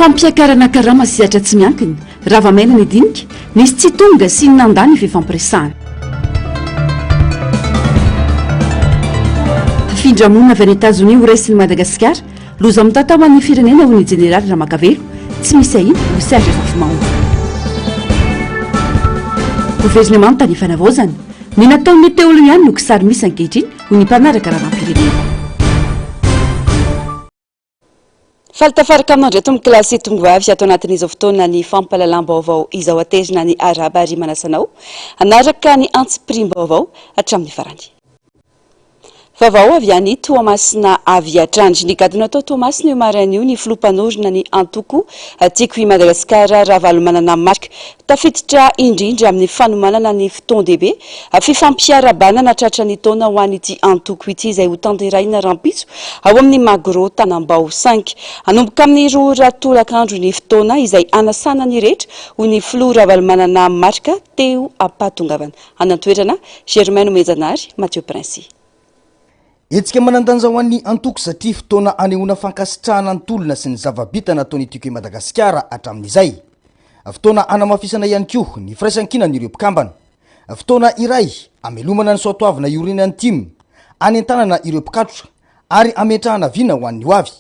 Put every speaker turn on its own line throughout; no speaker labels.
Fampiakarana karama sy sehatra tsy miankina, rava maina ny dinika, nisy tsy tonga sy nandà ny fifampiresahana. Fifindramonina avy any Etazonia ho raisin'i Madagasikara, loza mitatao ho an'ny firenena hoy ny jeneraly Ramakavelo, tsy misy ahiana ho Serge Zafimahova. Governemanta ny fanavaozana, ny nataon'ny teo aloha ihany no kisary misy ankehitriny hoy ny mpanaraka raharaham-pirenena. Faly tafaraka aminao indray tompoko lahy sy tongovavy ato anatin'izao fotoana ny fampahalalam-baovao izao aterina ny arahaba ary manasa anao hanaraka ny antsipiriam-baovao hatramin'ny farany. Vaovao avy any Toamasina avy hatrany. Nigadona tao Toamasina io maraina io ny filoha mpanorina ny antoko Tiako i Madagasikara Ravalomanana Marc. Tafiditra indrindra amin'ny fanomanana ny fotoan-dehibe fifampiarahabana nahatratra ny taona ho an'ity antoko ity izay hotanterahina rahampitso ao amin'ny Magro Tanambao cinq. Hanomboka amin'ny roa ora tolakandro ny fotoana izay hanasana ny rehetra hoy ny filoha Ravalomanana Marc teo am-pahatongavana any an-toerana, Germain Nomenjanahary, Mathieu Princy.
Hetsika manan-danja ho an'ny antoko satria fotoana anehoana fankasitrahana ny tolona sy ny zava-bita nataon'ny Tiako i Madagasikara hatramin'izay. Fotoana hanamafisana ihany koa ny firaisankinan'ireo mpikambana. Fotoana iray hamelomana ny soatoavina iorenan'ny tim, hanentanana ireo mpikatroka ary hametrahana vina ho an'ny hoavy.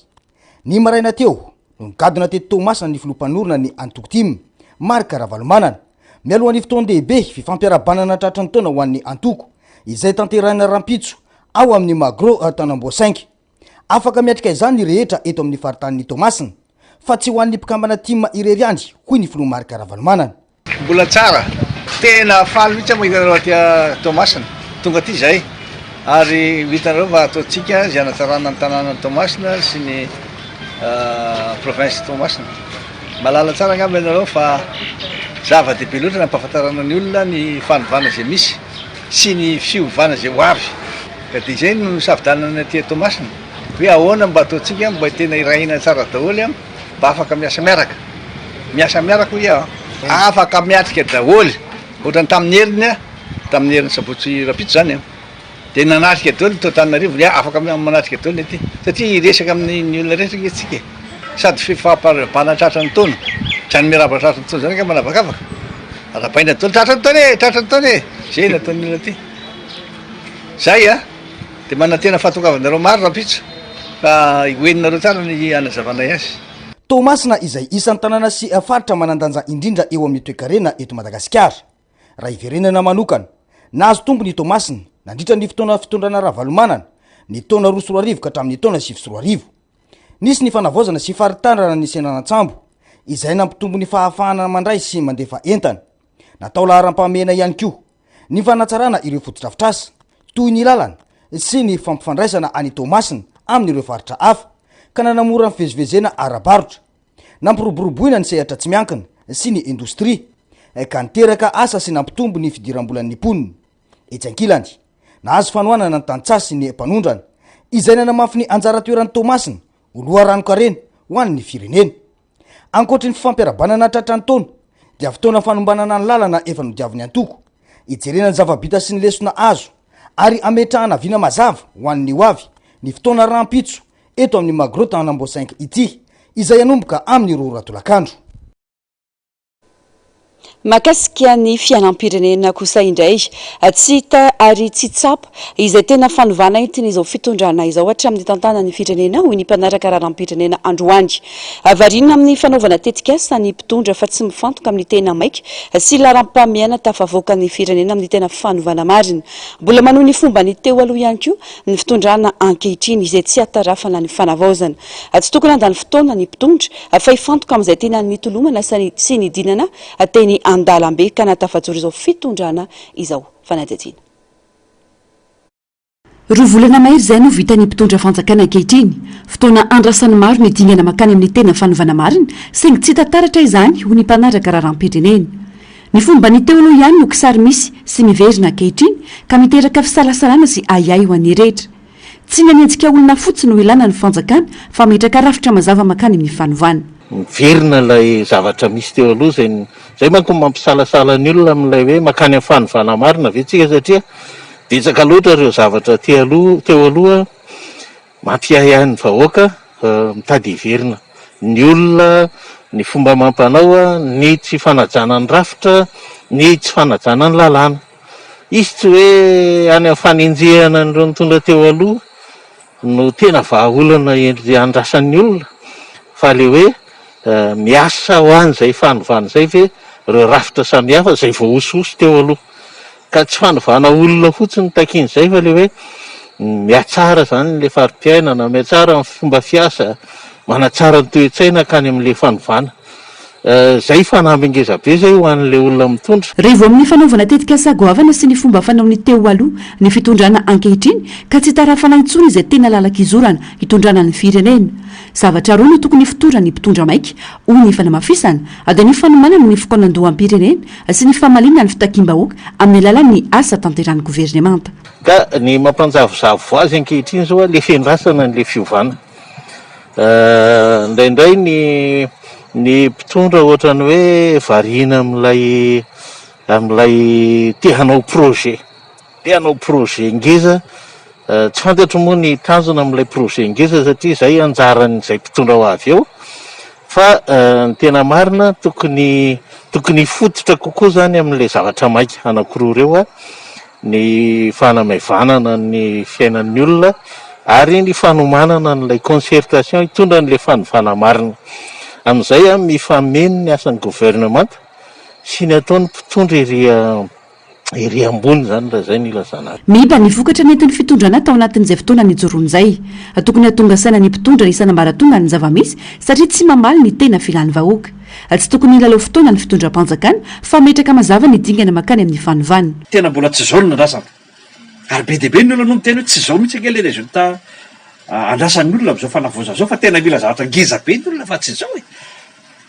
Ny maraina teo no nigadona teto Toamasina ny filoha mpanorina ny antoko tim, Marc Ravalomanana. Mialohan'ny fotoan-dehibe fifampiarahabanana tratry ny taona ho an'ny antoko, izay tanterahina rahampitso ao amin'ny Magro Tanamboa Cinq. Afaka miatrika izany ny rehetra eto amin'ny faritanin'i Toamasina, fa tsy ho an'ny mpikambana tim irery ihany, hoy ny filoha Marc Ravalomanana.
Mbola tsara, tena faly mihitsy aho mahita anareo aty Toamasina, tonga aty izahay ary ho hitanareo fa ataontsika izay hanatsarana ny tanànan'i Toamasina sy ny province Toamasina. Mahalala tsara angamba ianareo fa zava-dehibe loatra ny ampahafantarana ny olona ny fanovana izay misy sy ny fiovana izay ho avy. Ka dia izay no nisafidianana ny aty Toamasina hoe ahoana mba ataontsika mba tena hirahina tsara daholo mba afaka miasa miaraka. Miasa miaraka hoy aho an. Afaka miatrika daholo. Ohatran'ny tamin'ny heriny an, tamin'ny herin'ny sabotsy rahampitso izany an, dia nanatrika daholo ny tao Antananarivo, dia afaka manatrika daholo ny aty. Satria hiresaka amin'ny olona rehetra ange tsika e. Sady fifampiarahabana tratran'ny taona. Izany miarahaba tratran'ny taona izany angamba manavakavaka. Arahabaina daholo, tratran'ny taona e, tratran'ny taona e. Izay no ataon'ny olona aty. Izay an. Dia manantena fahatongavanareo maro rahampitso fa ho henonareo tsara ny hanazavanay azy.
Toamasina izay isan'ny tanàna sy faritra manan-danja indrindra eo amin'ny toekarena eto Madagasikara. Raha hiverenana manokana, nahazo tombony i Toamasina nandritra ny fotoana fitondrana Ravalomanana, ny taona 2002 ka hatramin'ny taona 2009. Nisy ny fanavaozana sy faritanana ny senanan-tsambo, izay nampitombo ny fahafahana mandray sy mandefa entana. Natao laharam-pahamehana ihany koa ny fanatsarana ireo fotodrafitrasa, toy ny lalana sy ny fampifandraisana an'i Toamasina amin'ireo faritra hafa, ka nanamora ny fivezivezena ara-barotra. Nampiroboroboina ny sehatra tsy miankina sy ny indostria, ka niteraka asa sy nampitombo ny fidiram-bolan'ny mponina. Etsy ankilany, nahazo fanohanana ny tantsaha sy ny mpanondrana, izay nanamafy ny anjara toeran'i Toamasina ho loharanon-karena ho an'ny firenena. Ankoatry ny fifampiarabanana tratran'ny taona dia fotoana fanombanana ny lalana efa nodiavin'ny antoko, hijerena ny zava-bita sy ny lesona azo ary hametrahana vina mazava ho an'ny ho avy ny fotoana rahampitso eto amin'ny Magro Tanambo Cinq ity izay hanomboka amin'ny roa ora tolakandro.
Mahakasika ny fiainam-pirenena kosa indray, tsy hita ary tsy tsapa izay tena fanovana entin'izao fitondrana izao hatramin'ny tantanan'ny firenena, hoy ny mpanaraka raharaham-pirenena androany. Variana amin'ny fanaovana tetikasa ny mpitondra fa tsy mifantoka amin'ny tena maika sy laharam-pahamehana tafavoakan'ny firenena amin'ny tena fanovana marina. Mbola manohy ny fombany teo aloha ihany koa ny fitondrana ankehitriny izay tsy hahatarafana ny fanavaozana. Tsy tokony handany fotoana ny mpitondra fa hifantoka amin'izay tena nitolomana sy nidinana teny an-dalambe ka nahatafajoro izao fitondrana izao. Fanadihadiana. Roa volana mahery izay no vitan'ny mpitondra fanjakana ankehitriny. Fotoana andrasan'ny maro ny dingana mankany amin'ny tena fanovana marina, saingy tsy hita taratra izany, hoy ny mpanaraka raharaham-pirenena. Ny fomban'ny teo aloha ihany no kisary misy sy miverina ankehitriny ka miteraka fisalasalana sy ahiahy ho an'ny rehetra. Tsy ny hanenjika olona fotsiny no ilana ny fanjakana fa hametraka rafitra mazava mankany amin'ny fanovana.
Miverina ilay zavatra misy teo aloha izay, izay manko no mampisalasala ny olona amin'ilay hoe mankany amin'ny fanovana marina ve tsika satria betsaka loatra ireo zavatra teo aloha teo aloha mampiahiahy ny vahoaka mitady hiverina. Ny olona ny fomba amam-panao, ny tsy fanajana ny rafitra, ny tsy fanajana ny lalàna. Izy tsy hoe any amin'ny fanenjehana an'ireo nitondra teo aloha no tena vahaolana andrasan'ny olona fa le hoe miasa ho an'izay fanovana izay ve ireo rafitra samihafa izay voahosihosy teo aloha. Ka tsy fanovana olona fotsiny no takian'izay fa le hoe mihatsara izany le fari-piainana, mihatsara ny fomba fiasa, manatsara ny toe-tsaina hankany amin'le fanovana. Zay fanamby ngeza be zay ho an'le olona mitondra.
Revo amin'ny fanaovana tetikasa goavana sy ny fomba fanaon'ny teo aloha ny fitondrana ankehitriny ka tsy tarafana intsony izay tena lalan-kizorana hitondrana ny firenena. Zavatra roa no tokony hifotoran'ny mpitondra maika, hoy ny fanamafisana, dia ny fanomanana ny fikaonandoham-pirenena sy ny famaliana ny fitakiam-bahoaka amin'ny alalan'ny asa tanterahan'ny governemanta.
Ka ny mampanjavozavo azy ankehitriny izao le fiandrasana an'le fiovana. Indraindray ny ny mpitondra ohatran'ny hoe variana amin'ilay amin'ilay te hanao projet, te hanao projet ngeza, tsy fantatro moa ny tanjona amin'ilay projet ngeza satria izay anjaran'izay mpitondra ho avy eo, fa ny tena marina tokony tokony hifototra kokoa izany amin'ilay zavatra maika anankiroa ireo ny fanamaivanana ny fiainan'ny olona ary ny fanomanana an'ilay concertation hitondra an'ilay fanovana marina. Amin'izay mifameno ny asan'ny governemanta sy ny ataon'ny mpitondra ery ery ambony izany raha izay no ilazana azy.
Miiba ny vokatra nentin'ny fitondrana tao anatin'izay fotoana nijoroany izay. Tokony hahatonga saina ny mpitondra isan'ambaratonga ny zava-misy satria tsy mamaly ny tena filan'ny vahoaka. Tsy tokony hilalao fotoana ny fitondram-panjakana fa hametraka mazava ny dingana mankany amin'ny fanovana.
Tena mbola tsy izao no nandrasana. Ary be dia be ny olona no miteny hoe tsy izao mihitsy ange ilay résultat andrasan'ny olona amin'izao fanavaozana izao fa tena mila zavatra ngeza be ny olona fa tsy izao e.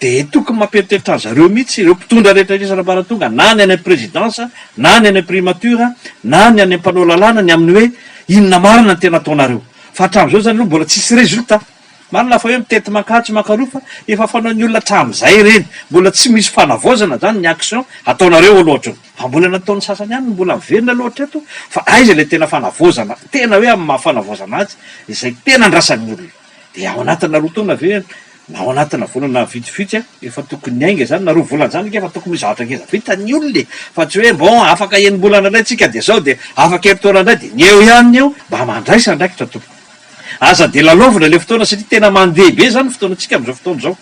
Dia tokony mampieritreritra an-dry zareo mihitsy ireo mpitondra rehetra isan'ambaratonga na ny any amin'ny présidence na ny any amin'ny primature na ny any amin'ny mpanao lalàna ny amin'ny hoe inona marina no tena ataonareo. Fa hatramin'izao izany aloha mbola tsisy résultat. Marina fa hoe mitety mankatsy mankaroa fa efa fanaon'ny olona hatramin'izay ireny. Mbola tsy misy fanavaozana izany ny action ataonareo aloha hatreo. Fa mbola nataon'ny sasany ihany no mbola miverina aloha hatreto fa aiza ilay tena fanavaozana, tena hoe amin'ny maha fanavaozana azy izay tena andrasan'ny olona. Dia ao anatina roa taona ve na ao anatina volana vitsivitsy a, efa tokony niainga izany na roa volana izany ange efa tokony misy zavatra ngeza vita ny olona e! Fa tsy hoe bon afaka enim-bolana indray tsika dia izao dia afaka herintaona indray dia ny eo ihany ny eo, mba mandraisa andraikitra tompoko. Aza dia lalaovina ilay fotoana satria tena mandeha be izany ny fotoanantsika amin'izao fotoana izao.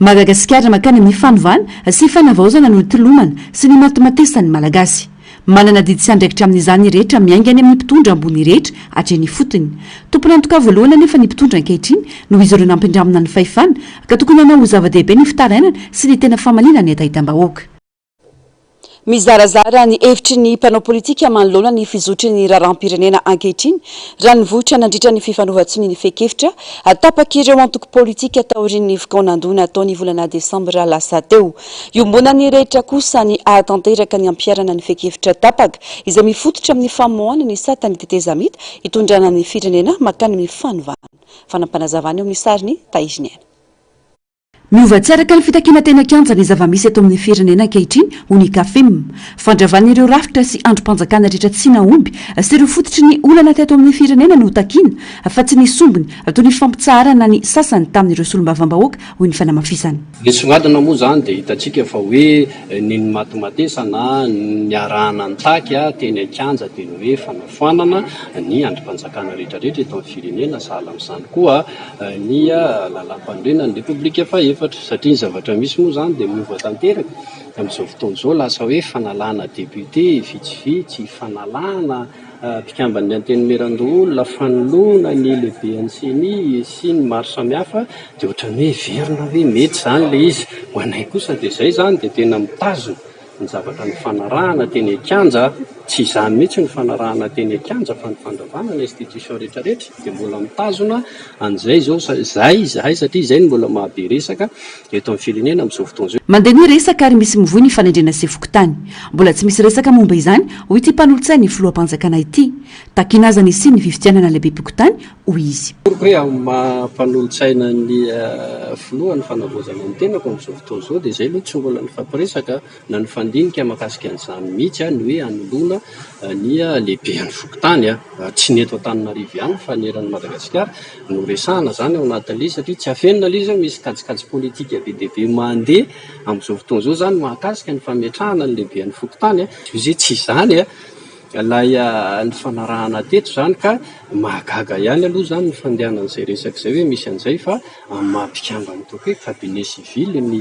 Madagasikara mankany amin'ny fanovana sy fanavaozana no nitolomana sy nimatimatesan'ny Malagasy. Manana adidy sy andraikitra amin'izany ny rehetra miainga any amin'ny mpitondra ambony rehetra hatreny ifotony. Tompon'antoka voalohany anefa ny mpitondra ankehitriny noho izy ireo nampindramina ny fahefana ka tokony hanao ho zava-dehibe ny fitarainana sy ny tena famaliana ny hetahetam-bahoaka. Mizarazara ny hevitry ny mpanao politika manoloana ny fizotry ny raharaham-pirenena ankehitriny, raha nivoitra nandritra ny fifanovan-tsonia ny fehin-kevitra tapak'ireo antoko politika taorian'ny fikaonandoha natao ny volana desambra lasa teo. Iombonan'ny rehetra kosa ny hahatanteraka ny hampiharana ny fehin-kevitra tapaka, izay mifototra amin'ny famoahana ny satan'ny tetezamita hitondrana ny firenena mankany amin'ny fanovana. Fanampinazavana eo amin'ny sarin'i Tahiriniaina. Miova tsy araka ny fitakiana teny an-kianja ny zava-misy eto amin'ny firenena ankehitriny, hoy ny Cafim. Fandravana ireo rafitra sy andrim-panjakana rehetra tsy nahomby sy ireo fototry ny olana teto amin'ny firenena no takiana fa tsy ny sombiny toy ny fampitsaharana ny sasany tamin'ireo solombavambahoaka, hoy ny fanamafisana.
Nisongadina moa izany dia hitantsika fa hoe ny nimatimatesana, ny niarahana nitaky teny an-kianja dia ny hoe fanafoanana ny andrim-panjakana rehetrarehetra eto amin'ny firenena, sahala amin'izany koa ny lalàmpanorenan'ny Repoblika fahefatra satria ny zavatra misy moa izany dia miova tanteraka amin'izao fotoana izao, lasa hoe fanalana député vitsivitsy, fanalana mpikamban'ny Antenimierandoholona, fanoloana ny lehiben'ny Ceni sy ny maro samihafa dia ohatran'ny hoe heverina hoe mety izany ilay izy. Ho anay kosa dia izay izany dia tena mitazona ny zavatra nifanarahana teny an-kianja, tsy izany mihitsy no nifanarahana teny an-kianja fa ny fandravana ny institution rehetra rehetra dia mbola mitazona an'izay izao izay izahay satria izay no mbola maha be resaka eto amin'ny firenena amin'izao fotoana izao.
Mandeha ny resaka ary misy mivoy ny fanendrena sefo-fokontany. Mbola tsy misy resaka momba izany, hoy ity mpanolotsain'ny filoham-panjakana ity. Takiana aza ny hisian'ny fifidianana lehibem-pokontany, hoy izy.
Tsoriko hoe amin'ny maha mpanolotsaina ny filoha ny fanavaozana ny tenako amin'izao fotoana izao dia izay aloha tsy mbola nifampiresaka na. nandinika mahakasika an'izany mihitsy ny hoe hanoloana ny lehiben'ny fokontany, tsy ny eto Antananarivo ihany fa ny eran'i Madagasikara no resahana izany ao anatin'ilay izy satria tsy afenina ilay izy hoe misy kajikajy politika be dia be mandeha amin'izao fotoana izao izany mahakasika ny fametrahana ny lehiben'ny fokontany. Izy hoe tsy izany ilay nifanarahana teto izany ka mahagaga ihany aloha izany ny fandehanan'izay resaka izay hoe misy an'izay fa amin'ny maha mpikamban'ny ataoko hoe cabinet civil ny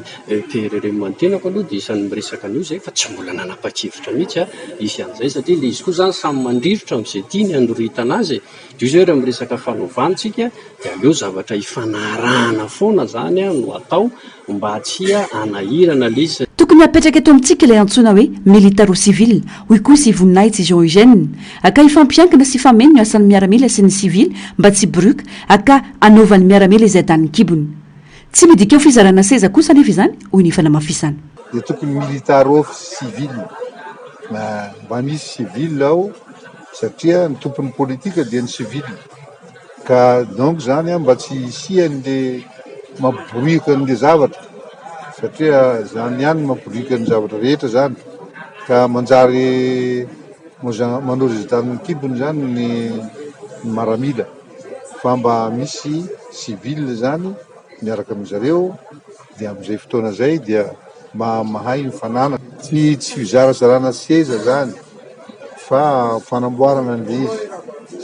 PRRM ny tenako aloha dia isan'ny miresaka an'io izay fa tsy mbola nanapa-kevitra mihitsy aho hisy an'izay satria ilay izy koa izany samy mandrirotra amin'izay tiany hanoritana azy e! Dia io izao raha miresaka fanovana isika dia aleo zavatra ifanarahana foana izany no atao mba tsy hanahirana ilay izy.
Tokony hapetraka eto amintsika ilay antsoina hoe militaro-civil, hoy kosa i Voninahitsy Jean Eugène, ka hifampiankina sy hifameno ny asan'ny miaramila sy ny sivily mba tsy hibirioka ka hanaovan'ny miaramila izay danin'ny kibony. Tsy midika ho fizarana seza kosa anefa izany, hoy ny fanamafisana.
Dia tokony militaro-civil, mba misy civil ao satria ny tompon'ny politika dia ny civil. Ka donc zany an mba tsy hisian'le mampiboriaka an'le zavatra satria zany ihany no mampiboriaka ny zavatra rehetra zany ka manjary manao résultat ny kibony zany ny maramila fa mba misy civil zany miaraka amin'zareo dia amin'izay fotoana izay dia mba mahay mifananana. Tsy tsy fizarazarana seza zany fa fanamboarana an'le izy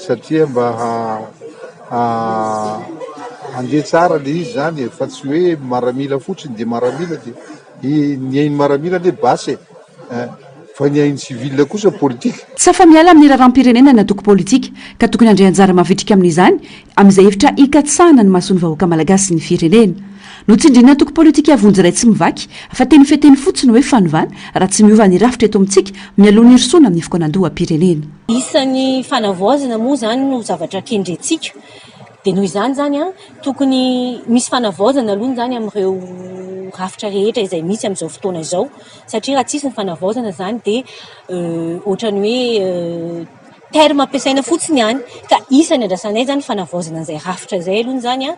satria mba handeha tsara le izy zany e, fa tsy hoe maramila fotsiny de maramila de ny ain'ny maramila anie basy e, fa ny ain'ny civil kosa politika.
Tsy afa-miala amin'ny raharaham-pirenena ny antoko politika ka tokony handray anjara mavitrika amin'izany amin'izay hevitra hikatsahana ny mason'ny vahoaka malagasy ny firenena. Notsindrin'ny antoko politika Vonjy Iray Tsy Mivaky fa teny feteny fotsiny hoe fanovana raha tsy miova ny rafitra eto amintsika mialoha ny hirosoana amin'ny fikaonandoham-pirenena.
Isan'ny fanavaozana moa izany no zavatra kendrentsika dia noho izany izany an, tokony misy fanavaozana aloha izany amin'ireo rafitra rehetra izay misy amin'izao fotoana izao satria raha tsisy ny fanavaozana izany dia ohatran'ny hoe terme ampiasaina fotsiny ihany ka isan'ny andrasanay izany fanavaozana an'izay rafitra izay aloha izany an,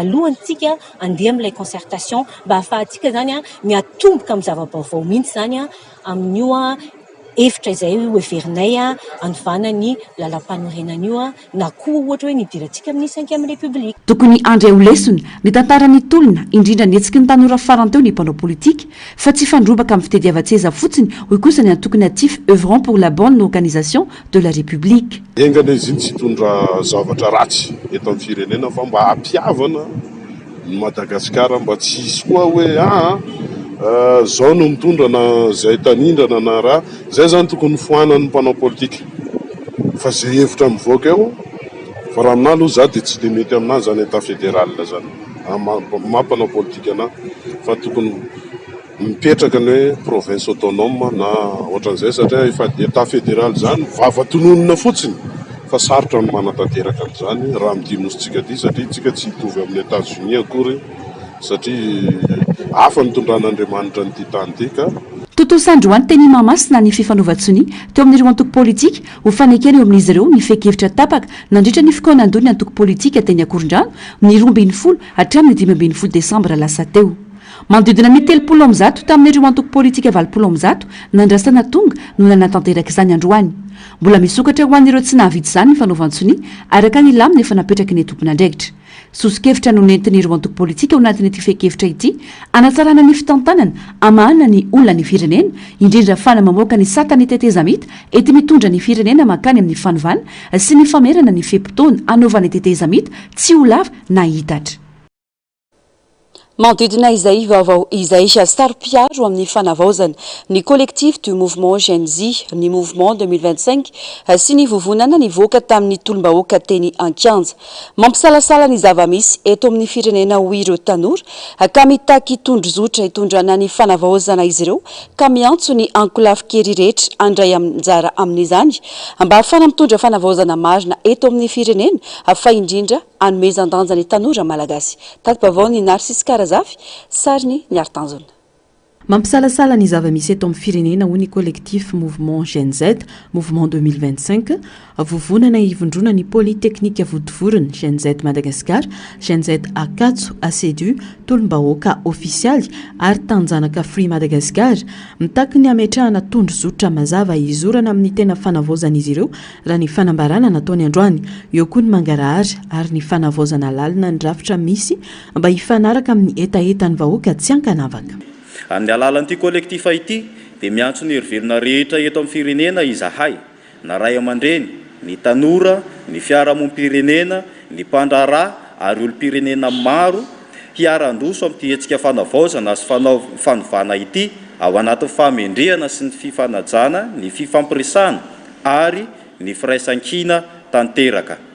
alohantsika handeha amin'ilay concertation mba ahafahantsika izany an miatomboka amin'ny zava-baovao mihitsy izany an amin'io hevitra izay hoheverinay hanovana ny lalàmpanorenana io na koa ohatra hoe ny hidirantsika amin'ny cinquième république.
Tokony handray ho lesona ny tantaran'ny tolona, indrindra ny hetsiky ny tanora farany teo ny mpanao politika, fa tsy hifandrombaka amin'ny fitediavan-tseza fotsiny, hoy kosa ny antoko Natif Oeuvrant pour la bonne organisation de la République.
Enga anie izy iny tsy hitondra zavatra ratsy eto amin'ny firenena fa mba hampihavana ny Madagasikara mba tsy hisy koa hoe aa zao no mitondra na zay tanindrana na raha zay zany tokony foanan'ny mpanao politika fa zay hevitra mivoaka eo fa raha aminah aloha za de tsy de mety aminah zany etat federal zany maha mpanao politika anah fa tokony mipetraka ny hoe province autonome na ohatran'izay satria efa etat federal izany vava tononina fotsiny fa sarotra ny manatanteraka an'izany raha amin'ity nosintsika ity satria tsika tsy hitovy amin'ny Etats Unis akory satria hafa ny nitondran'Andriamanitra an'ity tany ity ka.
Tontosa androany teny Mahamasina ny fifanaovan-tsonia teo amin'ireo antoko politika ho fanekena eo amin'izy ireo ny fehin-kevitra tapaka nandritra ny fikaonandohan'ny antoko politika teny Akorondrano ny 12 hatramin'ny 15 desambra lasa teo. Manodidina ny 130 tamin'ireo antoko politika 180 nandrasana tonga no nanatanteraka izany androany. Mbola misokatra ho an'ireo tsy nahavita izany ny fanaovan-tsonia araka ny lamina efa napetraky ny tompon'andraikitra. Soso-kevitra no nentin'ireo antoko politika ao anatin'ity fehin-kevitra ity hanatsarana ny fitantanana hamahana ny olan'ny firenena, indrindra ahafahana mamoaka ny satan'ny tetezamita enti-mitondra ny firenena mankany amin'ny fanovana sy ny famerana ny fe-potoana hanaovan'ny tetezamita tsy ho lava na hitatra. Manodidina izay vaovao izay, saro-piaro amin'ny fanavaozana ny Collectif du Mouvement Gen Z, ny Mouvement 2025 sy ny vovonana nivoaka tamin'ny tolom-bahoaka teny an-kianja. Mampisalasala ny zava-misy eto amin'ny firenena hoy ireo tanora ka mitaky tondrozotra hitondrana ny fanavaozana izy ireo ka miantso ny ankolafin-kery rehetra handray anjara amin'izany mba hahafahana mitondra fanavaozana marina eto amin'ny firenena fa indrindra Hanomezan-danja ny tanora malagasy. Tati-baovaon'i Narcisse Karazafy, sarin'i Niary Tanjona.
Mampisalasala ny zava-misy eto amin'ny firenena, hoy ny Collectif Mouvement Gen Z, Mouvement 2025, vovonana ivondrona ny Polyteknika Vontovorona, Gen Z Madagascar, Gen Z Ankatso, Acedu, Tolom-bahoaka Ofisialy ary Tanjanaka Free Madagascar. Mitaky ny hametrahana tondrozotra mazava hizorana amin'ny tena fanavaozana izy ireo raha ny fanambarana nataony androany. Eo koa ny mangarahara ary ny fanavaozana lalina ny rafitra misy mba hifanaraka amin'ny hetahetan'ny vahoaka tsy ankanavaka.
Amin'ny alalan'ity Collectif ity dia miantso ny herivelona rehetra eto amin'ny firenena izahay, na ray aman-dreny, ny tanora, ny fiarahamonim-pirenena, ny mpandraharaha ary olom-pirenena maro hiara-handroso amin'ity hetsika fanavaozana sy fanovana ity ao anatin'ny fahamendrehana sy ny fifanajana, ny fifampiresahana ary ny firaisankina tanteraka.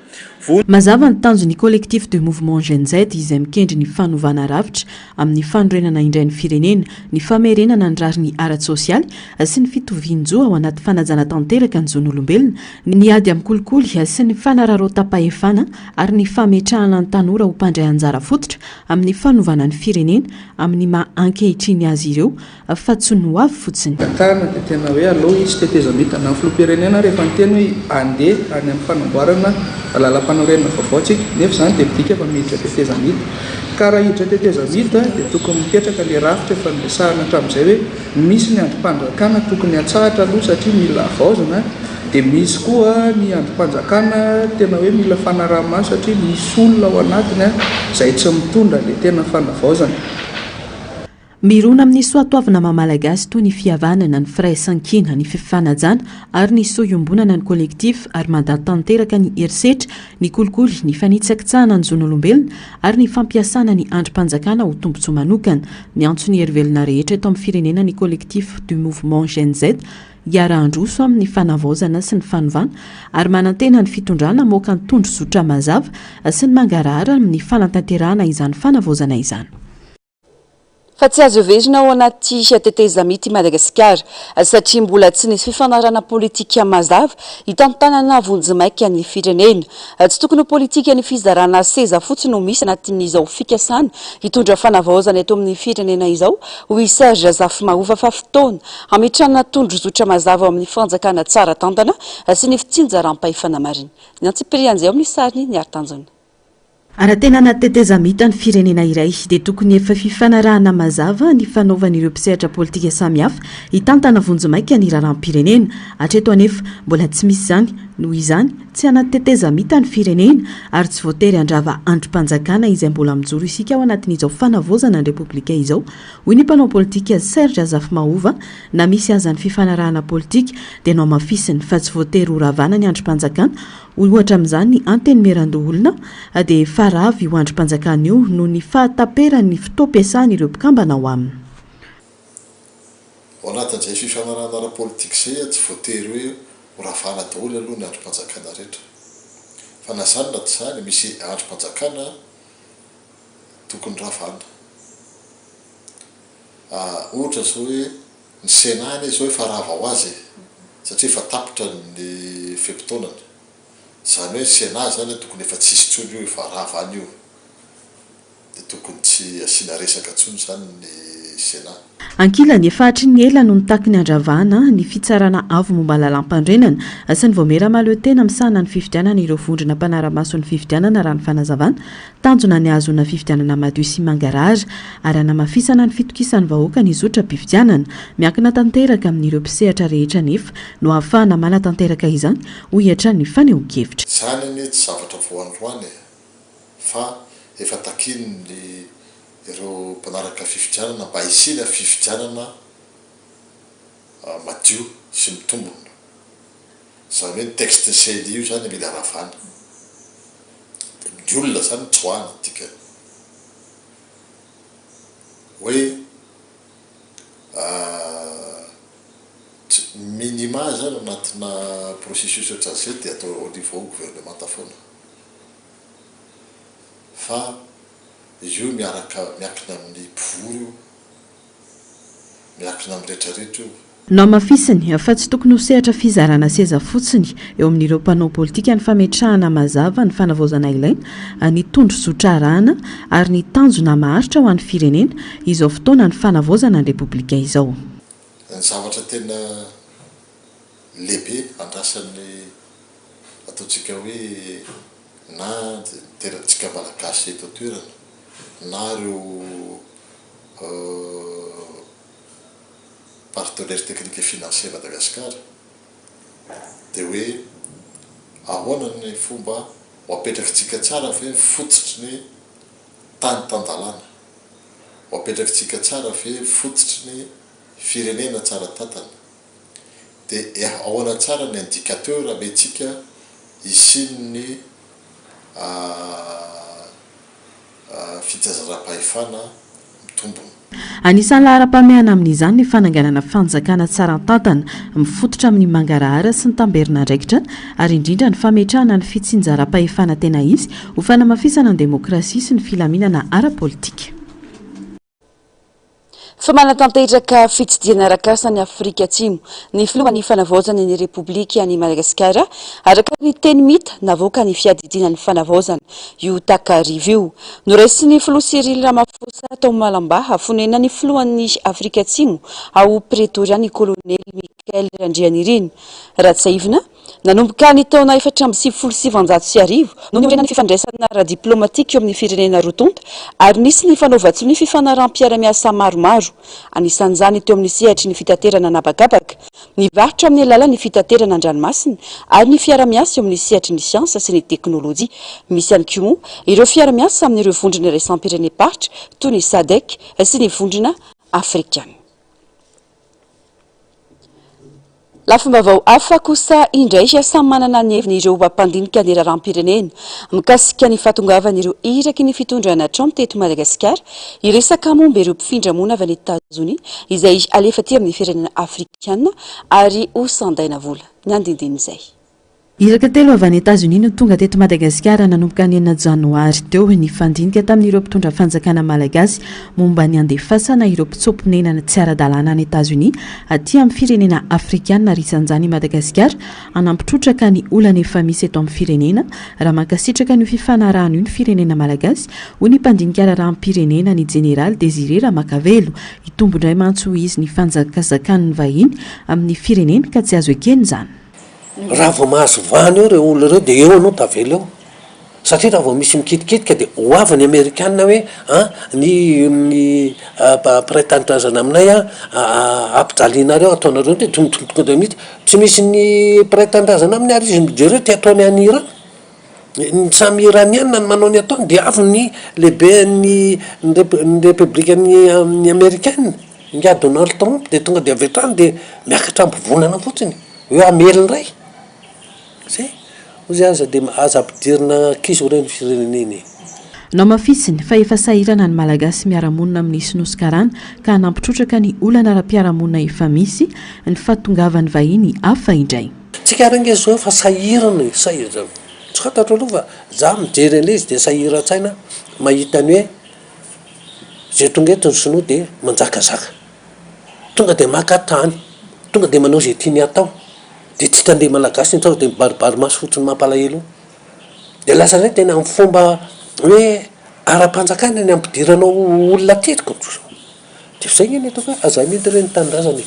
Mazava ny tanjon'ny Collectif de Mouvement Gen Z izay mikendry ny fanovana rafitra amin'ny fanorenana indray ny firenena, ny famerenana ny rariny ara-tsosialy sy ny fitovian-jo ao anaty fanajana tanteraka ny zon'olombelona, ny ady amin'ny kolikoly sy ny fanararaotam-pahefana ary ny fametrahana ny tanora ho mpandray anjara fototra amin'ny fanovana ny firenena amin'ny maha ankehitriny azy ireo fa tsy ny ho avy fotsiny.
Tantarana dia tena hoe aleo hisy tetezamita. Na ny filoham-pirenena ary efa niteny hoe handeha any amin'ny fanamboarana lalampanorenana vaovao tsika. Nefa izany dia midika fa miditra tetezamita. Ka raha hiditra tetezamita dia tokony mipetraka ilay rafitra efa noresahina hatramin'izay hoe misy ny andrim-panjakana tokony hatsahatra aloha satria mila havaozina dia misy koa ny andrim-panjakana tena hoe mila fanaraha-maso satria misy olona ao anatiny izay tsy mitondra ilay tena fanavaozana.
Mirona amin'ny soatoavina maha Malagasy toy ny fihavanana, ny firaisankina, ny fifanajana ary ny soa iombonana ny Collectif ary mandà tanteraka ny herisetra, ny kolikoly, ny fanitsakitsahana ny zon'olombelona ary ny fampiasana ny andrim-panjakana ho tombontsoa manokana. Miantso ny herivelona rehetra eto amin'ny firenena ny Collectif du Mouvement Gen Z hiara-handroso amin'ny fanavaozana sy ny fanovana ary manantena ny fitondrana hamoaka ny tondrozotra mazava sy ny mangarahara amin'ny fanatanterahana izany fanavaozana izany.
Fa tsy azo heverina ao anaty tetezamita i Madagasikara satria mbola tsy nisy fifanarahana politika mazava hitantanana vonjimaika ny firenena. Tsy tokony ho politikan'ny fizarana seza fotsiny no misy anatin'izao fikasana hitondra fanavaozana eto amin'ny firenena izao, hoy i Serge Zafimahova fa fotoana hametrahana tondrozotra mazava ao amin'ny fanjakana tsara tantana sy ny fitsinjaram-pahefana marina. Ny antsipirian'izay ao amin'ny sariny Niary Tanjona.
Raha tena anaty tetezamita ny firenena iray dia tokony efa fifanarahana mazava ny fanaovan'ireo mpisehatra politika samihafa hitantana vonjimaika ny raharaham-pirenena. Hatreto anefa, mbola tsy misy izany. Noho izany, tsy anaty tetezamita ny firenena ary tsy voatery handrava andrim-panjakana izay mbola mijoro isika ao anatin'izao fanavaozana ny Repoblika izao, hoy ny mpanao politika Serge Zafimahova. Na misy aza ny fifanarahana politika dia nohamafisiny fa tsy voatery ho ravana ny andrim-panjakana Ohatra amin'izany ny Antenimierandoholona dia efa rava io andrim-panjakana io noho ny fahataperan'ny fotoam-piasan'ireo mpikambana ao aminy.
Ao anatin'izay fifanarahana ara-politika izay tsy voatery hoe ho ravana daholo aloha ny andrim-panjakana rehetra. Fa na izany na tsy izany misy andrim-panjakana tokony ravana. Ohatra izao hoe Ny Sénat anie izao efa rava ho azy e! Satria efa tapitra ny fe-potoanany. Izany hoe ny Sénat izany tokony efa tsy hisy intsony io, efa rava any io. Dia tokony tsy asiana resaka intsony izany ny Sénat.
Ankilany, efa hatry ny ela no nitaky ny handravana ny Fitsarana Avo momba ny Lalàmpanorenana sy ny Vaomiera Mahaleotena misahana ny fifidianana ireo vondrona mpanara-maso ny fifidianana raha ny fanazavana Tanjona ny hahazoana fifidianana madio sy mangarahara ary hanamafisana ny fitokisan'ny vahoaka ny zotram-pifidianana. Miankina tanteraka amin'ireo mpisehatra rehetra anefa no ahafahana manatanteraka izany, hoy hatrany ny fanehoan-kevitra.
Izany anie tsy zavatra vao androany e, fa efa takian'ny ireo mpanaraka fifidianana mba hisiana fifidianana madio sy mitombina. Izany hoe ny texte ny CENI io izany mila ravana. Dia ny olona izany tsoahana ny dikany. Hoe tsy minima izany anatina processus ohatran'izay dia atao au niveau gouvernemanta foana. Fa io miaraka miankina amin'ny mpivory io, miankina amin'ny retraretra io.
Nohamafisiny fa tsy tokony ho sehatra fizarana seza fotsiny eo amin'ireo mpanao politika ny fametrahana mazava ny fanavaozana ilaina, ny tondrozotra arahana ary ny tanjona maharitra ho an'ny firenena izao fotoana ny fanavaozana ny Repoblika izao.
Ny zavatra tena lehibe andrasan'ny ataontsika hoe na ny terantsika Malagasy eto an-toerana na ireo partenaire technique et financier Madagascar dia hoe ahoana ny fomba ho apetrakitsika tsara ve ny fototry ny tany tan-dalàna, ho apetrakitsika tsara ve ny fototry ny firenena tsara tantana, dia ahoana tsara ny indicateur amentsika hisian'ny fitsinjaram-pahefana mitombina.
Anisan'ny laharam-pahamehana amin'izany ny fananganana fanjakana tsara tantana, mifototra amin'ny mangarahara sy ny tamberin'andraikitra ary indrindra ny fametrahana ny fitsinjaram-pahefana tena izy ho fanamafisana ny demokrasia sy ny filaminana ara-politika.
Fa manatanteraka fitsidihana arak'asa any Afrika Atsimo ny filohan'ny Fanavaozana ny Repoblikan'i Madagasikara, araka ny teny mita navoakan'ny fiadidiana ny Fanavaozana io takariva io. Noraisin'ny filoha Cyril Ramaphosa tao Malambaha, fonenan'ny filohan'i Afrika Atsimo ao Pretoria ny kolonely Michael Randrianirina. Raha tsiahivina, Nanomboka ny taona 1994 no niorenan'ny fifandraisana ara-diplaomatika eo amin'ny firenena roa tonta ary nisy ny fanaovan-tsonia fifanaraham-piarahamiasa maromaro, anisan'izany teo amin'ny sehatry ny fitaterana an'habakabaka, ny varotra amin'ny alalan'ny fitaterana an-dranomasina ary ny fiarahamiasa eo amin'ny sehatry ny siansa sy ny teknolojia. Misy ihany koa moa ireo fiarahamiasa amin'ireo vondrona iraisam-pirenem-paritra toy ny Sadec sy ny vondrona afrikana. Lafim-baovao hafa kosa indray, samy manana ny heviny ireo mpandinika ny raharaham-pirenena mikasika ny fahatongavan'ireo iraky ny fitondrana Trump teto Madagasikara hiresaka momba ireo mpifindra monina avy any Etazonia izay alefa aty amin'ny firenena afrikana ary ho sandaina vola. Ny andindinin'izay.
Iraka telo avy any Etazonia no tonga teto Madagasikara nanomboka ny enina janoary teo. Nifandinika tamin'ireo mpitondra fanjakana malagasy momba ny handefasana ireo mpitsoa-ponenana tsy ara-dalàna any Etazonia aty amin'ny firenena afrikanina ary isan'izany i Madagasikara hanampy trotraka ny olana efa misy eto amin'ny firenena raha mankasitraka an'io fifanarahana io ny firenena malagasy, hoy ny mpandinika raharaham-pirenena ny jeneraly Désiré Ramakavelo. Hitombo indray mantsy hoy izy ny fanjakazakan'ny vahiny amin'ny firenena ka tsy azo ekena izany.
Raha vao mahazo vahana eo ireo olona ireo dia eo ianao tavela eo. Satria raha vao misy mikitikitika dia ho avy ny amerikana hoe an, ny ny mpiray tanindrazana aminay an, ampijalianareo, ataonareo dia tonga dia mihitsy. Tsy misy ny mpiray tanindrazana aminy ary izy no jereo ty ataony any Iran. Ny samy iraniana no manao ny ataony dia avy ny lehiben'ny ny repoblikan'ny amerikana, ingahy Donald Trump dia tonga dia avy hatrany dia miakatra am-pivonana fotsiny. Hoe hamely indray? Zay. Hoy izy aza dia aza ampidirina ankizy ireny firenena e.
Nohamafisiny fa efa sahirana ny Malagasy miara-monina amin'ny Sinoa sy Karana ka hanampy trotraka ny olana ara-piarahamonina efa misy ny fahatongavan'ny vahiny hafa indray.
Tsika ary ange zao efa sahirana e, sahirana. Tsy fantatro aloha fa za mijery an'ilay izy dia sahiran-tsaina mahita ny hoe zay tonga eto ny sinoa dia manjakazaka. Tonga dia maka tany, tonga dia manao izay tiany hatao, dia tsy hitan'ilay Malagasy intsony dia mibaribary maso fotsiny mampalahelo eo. Dia lasa indray tena amin'ny fomba hoe ara-panjakana ny ampidiranao olona aty ko. Dia izay anie ny ataoko hoe aza amidy re ny tanindrazana e,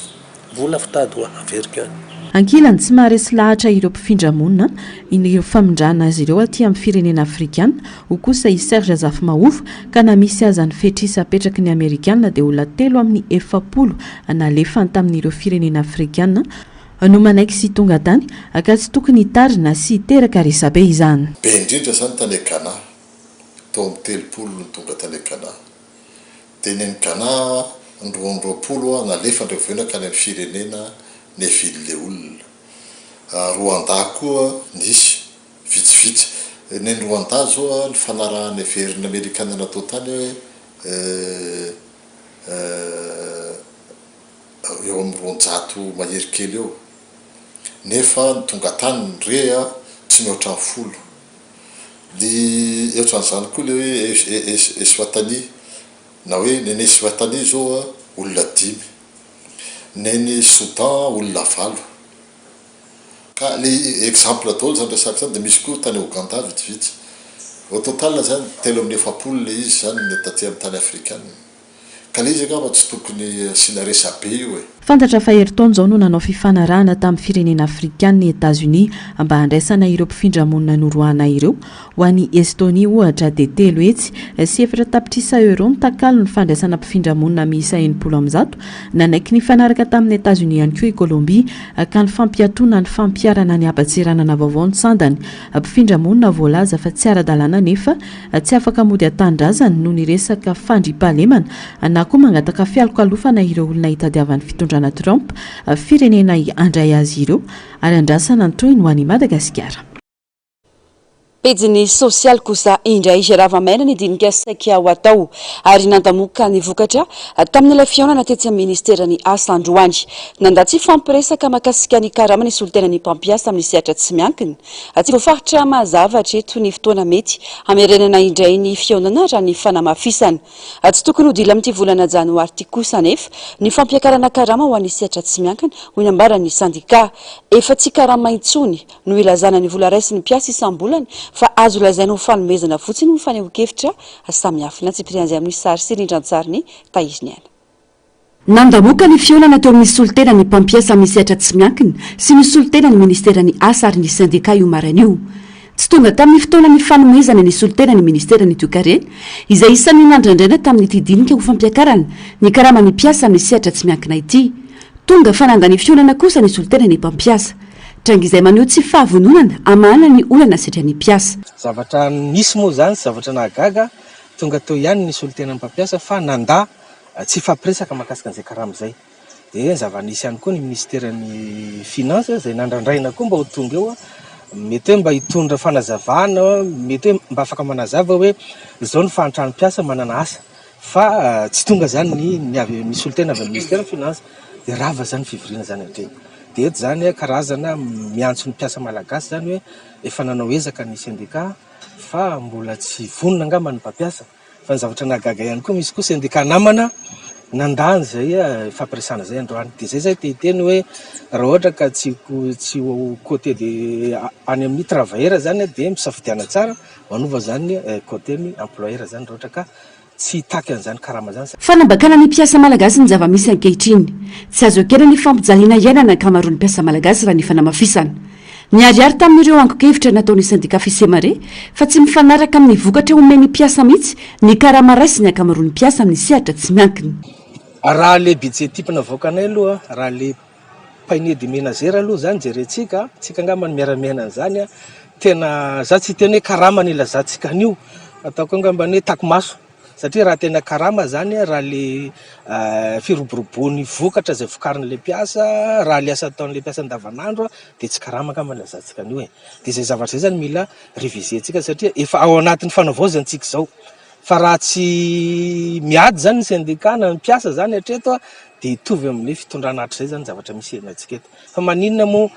vola fitady hoa averiko ihany.
Ankilany, tsy maharesy lahatra ireo mpifindra monina ny famindrana azy ireo aty amin'ny firenena afrikana, Hoy kosa i Serge Zafimahova, ka na misy aza ny fetr'isa apetraky ny Amerikana dia olona telo amin'ny 40 nalefany tamin'ireo firenena afrikana no manaiky sy tonga tany ka tsy tokony hitarina sy hiteraka resabe izany.
Be indrindra izany tany Ghana, tao amin'ny 30 no tonga tany Ghana. Dia ny any Ghana ny 22 nalefan-dreo avy eo nankany amin'ny firenena niavian'ilay olona. Rwanda koa nisy. Vitsivitsy. Ny any Rwanda zao a, ny fanarahana heverin'ny amerikana natao tany hoe eo amin'ny 200 mahery kely eo. Nefa ny tonga tany ny re a, tsy mihoatra ny folo. Ny ohatran'izany koa ilay hoe Eswatini, na hoe ny any Eswatini zao a, olona dimy. Ny any Soudan olona valo. Ka le exemple daholo zany resako zany de misy koa tany Ouganda vitsivitsy. Au total zany 43 le izy zany ny taty amin'ny tany afrikana. Ka le izy angamba tsy tokony asiana resabe io e.
Fantatra fa herintaona izao no nanao fifanarahana tamin'ny firenena afrikanina i Etazonia mba handraisana ireo mpifindra monina noroahana ireo. Ho an'i Estonia, ohatra, dia 304 tapitrisa euros ny takalon'ny fandraisana mpifindra monina miisa 160. Nanaiky nifanaraka tamin'i Etazonia ihany koa i Kolombia ka ny fampiatoana ny fampiharana ny haban-tseranana vaovao ny sandany. Mpifindra monina voalaza fa tsy ara-dalàna nefa tsy afaka mody an-tanindrazany noho ny resaka fandriampahalemana na koa mangataka fialokalofana ireo olona hitadiavan'ny fitondrana Trump firenena handray azy ireo ary andrasana ny tohiny ho an'i Madagasikara.
Pejin'ny sosialy kosa indray rava maina ny dinika saika ho atao ary nandamoka ny vokatra tamin'ilay fihaonana tetsy amin'ny ministeran'ny asa androany. Nandà tsy hifampiresaka mahakasika ny karama ny solontenan'ny mpampiasa amin'ny sehatra tsy miankina. Tsy voafaritra mazava hatreto ny fotoana mety hamerenana indray ny fihaonana raha ny fanamafisana. Tsy tokony ho dila amin'ity volana janoary ity kosa anefa ny fampiakarana karama ho an'ny sehatra tsy miankina, hoy ny ambaran'ny sendikà. Efa tsy karama intsony no ilazana ny vola raisin'ny mpiasa isam-bolana fa azo lazaina ho fanomezana fotsiny hoy ny fanehoan-kevitra samihafa. Nantsipirian'izay amin'ny sary sy rindran-tsarin'i Tahiriniaina.
Nandamoka ny fihaonana teo amin'ny solontenan'ny mpampiasa amin'ny sehatra tsy miankina sy ny solontenan'ny ministeran'ny Asa ary ny sendikà io maraina io. Tsy tonga tamin'ny fotoana nifanomezana ny solontenan'ny ministeran'ny Toekarena, izay isan'ny nandrandraina tamin'ity dinika ho fampiakarana ny karaman'ny mpiasa amin'ny sehatra tsy miankina ity. Tonga fa nanda ny fihaonana kosa ny solontenan'ny mpampiasa. Tranga izay maneho tsy fahavononana hamahana ny olana setran'ny mpiasa.
Zavatra nisy moa izany sy zavatra nahagaga, tonga teo ihany ny solontenan'ny mpampiasa fa nandà tsy hifampiresaka mahakasika an'izay karama izay. Dia ny zava-nisy ihany koa ny minisiteran'ny finance izay nandrandraina koa mba ho tonga eo, mety hoe mba hitondra fanazavana, mety hoe mba afaka manazava hoe izao ny fahantran'ny mpiasa manana asa fa tsy tonga izany ny ny avy ny solontena avy amin'ny minisiteran'ny finance dia rava izany fivoriana izany hatreo. Dia eto izany karazana miantso ny mpiasa malagasy izany hoe efa nanao ezaka ny sendika fa mbola tsy vonona angamba ny mpampiasa. Fa ny zavatra nahagaga ihany koa misy koa sendika namana nandà an'izay fampiresahana izay androany. Dia izay zay te hiteny hoe raha ohatra ka tsy tsy ho côté de any amin'ny travailleur zany dia misafidiana tsara manova zany côté ny employeur zany raha ohatra ka tsy hitaky an'izany karama zany.
Fanambakana ny mpiasa malagasy ny zava-misy ankehitriny. Tsy azo ekena ny fampijaliana iainana ankamaroan'ny mpiasa malagasy raha ny fanamafisana. Niharihary tamin'ireo angon-kevitra nataon'ny sendika Fisemare fa tsy mifanaraka amin'ny vokatra omen'ny mpiasa mihitsy ny karama raisin'ny ankamaroan'ny mpiasa amin'ny sehatra tsy miankina.
Raha le budget type navoakanay aloha, raha le panier de ménagère aloha zany jerentsika, tsika angamba no miara-miaina an'izany an, tena za tsy hiteny hoe karama no ilazantsika an'io, ataoko angamba hoe tako-maso. Satria raha tena karama zany raha le firoboroboan'ny vokatra izay vokarin'ilay mpiasa, raha le asa ataon'ilay mpiasa andavanandro dia tsy karama angamba no ilazantsika an'io e. Dia izay zavatra izay zany mila reviser-ntsika satria efa ao anatin'ny fanavaozantsika izao. Fa raha tsy miady zany ny syndicat na ny mpiasa zany hatreto dia hitovy amin'ilay fitondrana hatrizay zany ny zavatra misy iainantsika eto. Fa maninona moa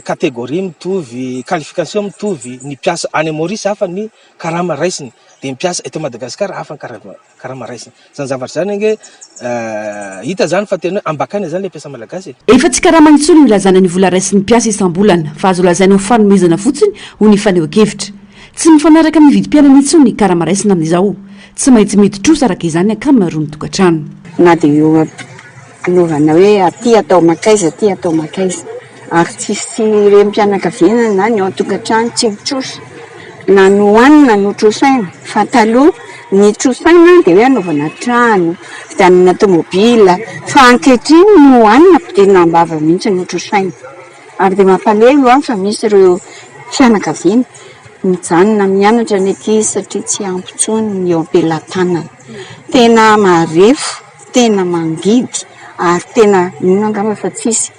catégorie mitovy, qualification mitovy, ny mpiasa any Maurice hafa ny karama raisiny dia ny mpiasa eto Madagasikara hafa ny karama raisiny. Izany zavatra izany ange hita izany fa tena hoe ambakaina izany ilay mpiasa malagasy e.
Efa tsy karama intsony no ilazana ny vola raisin'ny mpiasa isam-bolana fa azo lazaina ho fanomezana fotsiny hoy ny fanehoan-kevitra. Tsy mifanaraka amin'ny vidim-piainana intsony ny karama raisina amin'izao. Tsy maintsy midi-trosa araka izany ny ankamaroan'ny tokantrano.
Na dia eo anaovana hoe aty atao mankaiza aty atao mankaiza ary tsisy renim-pianakaviana na ny ao an-tokantrano tsy mitrosa na ny hohanina no trosaina fa taloha ny trosaina dia hoe anaovana trano, vidianana tomobila fa ankehitriny ny hohanina ampidirina am-bava mihitsy no trosaina ary dia mampalahelo aho fa misy ireo fianakaviana mijanona mianatra ny ankizy satria tsy ampy intsony ny eo am-pelatanana tena marefo. Tena mangidy ary tena mino angamba fa tsisy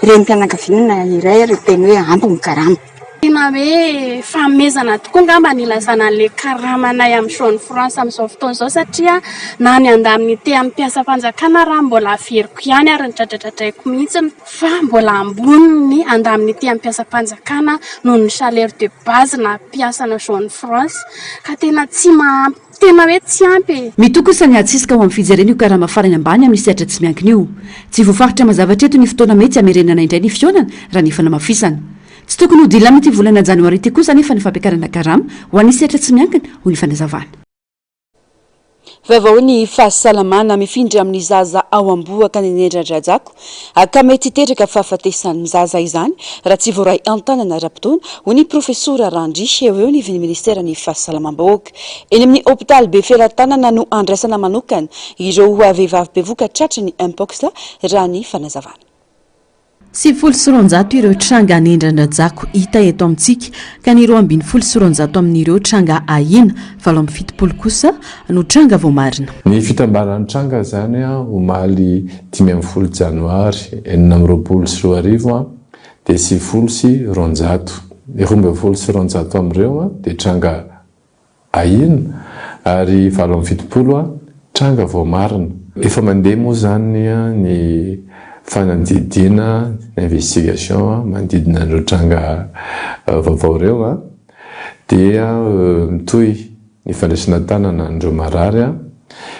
renim-pianakaviana iray ary hiteny hoe ampy ny karama.
Tena Tena hoe fanomezana tokoa angamba ny ilazana an'ilay karamanay amin'ny Jeune France amin'izao fotoana izao satria na ny indemnité amin'ny mpiasam-panjakana raha mbola averiko ihany ary nodradradradraiko mihitsy fa mbola ambony ny indemnité amin'ny mpiasam-panjakana noho ny salaire de base na mpiasana Jeune France ka tena tsy mahampy Tena hoe tsy ampy e!
Mitohy kosa ny hatsisika ho amin'ny fijerena io karama farany ambany amin'ny sehatra tsy miankina io. Tsy voafaritra mazava hatreto ny fotoana mety hamerenana indray ny fihaonana, raha ny fanamafisana. Tsy tokony ho dila amin'ity volana janoary ity kosa anefa ny fampiakarana karama ho an'ny sehatra tsy miankina, hoy ny fanazavana. Vaovao ny fahasalamana mifindra amin'ny zaza ao am-bohoka ny nendran-drajako ka mety hiteraka fahafatesan'ny zaza izany raha tsy voaray an-tanana ara-potoana, hoy ny Profesora Randria eo anivon'ny Ministeran'ny Fahasalamam-bahoaka. Eny amin'ny hopitaly Befelatanana no andraisana manokana ireo vehivavy bevoka tratry ny Mpox raha ny fanazavana.
290 ireo tranga anendran-drajako hita eto amintsika ka ny 212 amin'ireo tranga ahiana, 78 kosa no tranga voamarina.
Ny fitambaran'ny tranga izany omaly 15 janoary 2026 dia 290. Ny 212 amin'ireo dia tranga Ahiana ary 78 tranga voamarina. Efa mandeha moa izany ny fanadihadiana, ny investigation manodidina an'ireo tranga vaovao ireo dia mitohy ny fandraisana an-tanana an'ireo marary.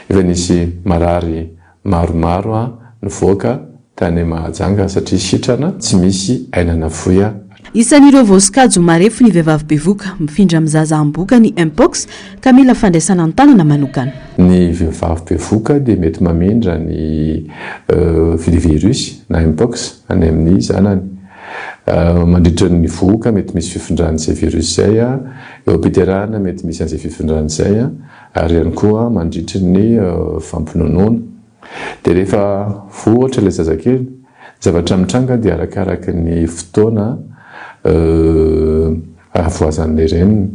Efa nisy marary Maromaro nivoaka tany Mahajanga satria sitrana, tsy misy aina nafoy.
Isan'ireo voasokajy ho marefo ny vehivavy bevoka. Mifindra amin'ny zaza amboka ny Mpox ka mila fandraisana an-tanana manokana.
Ny vehivavy bevoka dia mety mamindra ny virus na Mpox any amin'ny zanany. Mandritra ny vohoka mety misy fifindran'izay virus izay, eo am-piterahana mety misy an'izay fifindrana izay. ary ihany koa mandritry ny fampinonoana. Dia rehefa voa ohatra ilay zazakely, ny zavatra mitranga dia arakaraky ny fotoana havoazan'ilay reniny.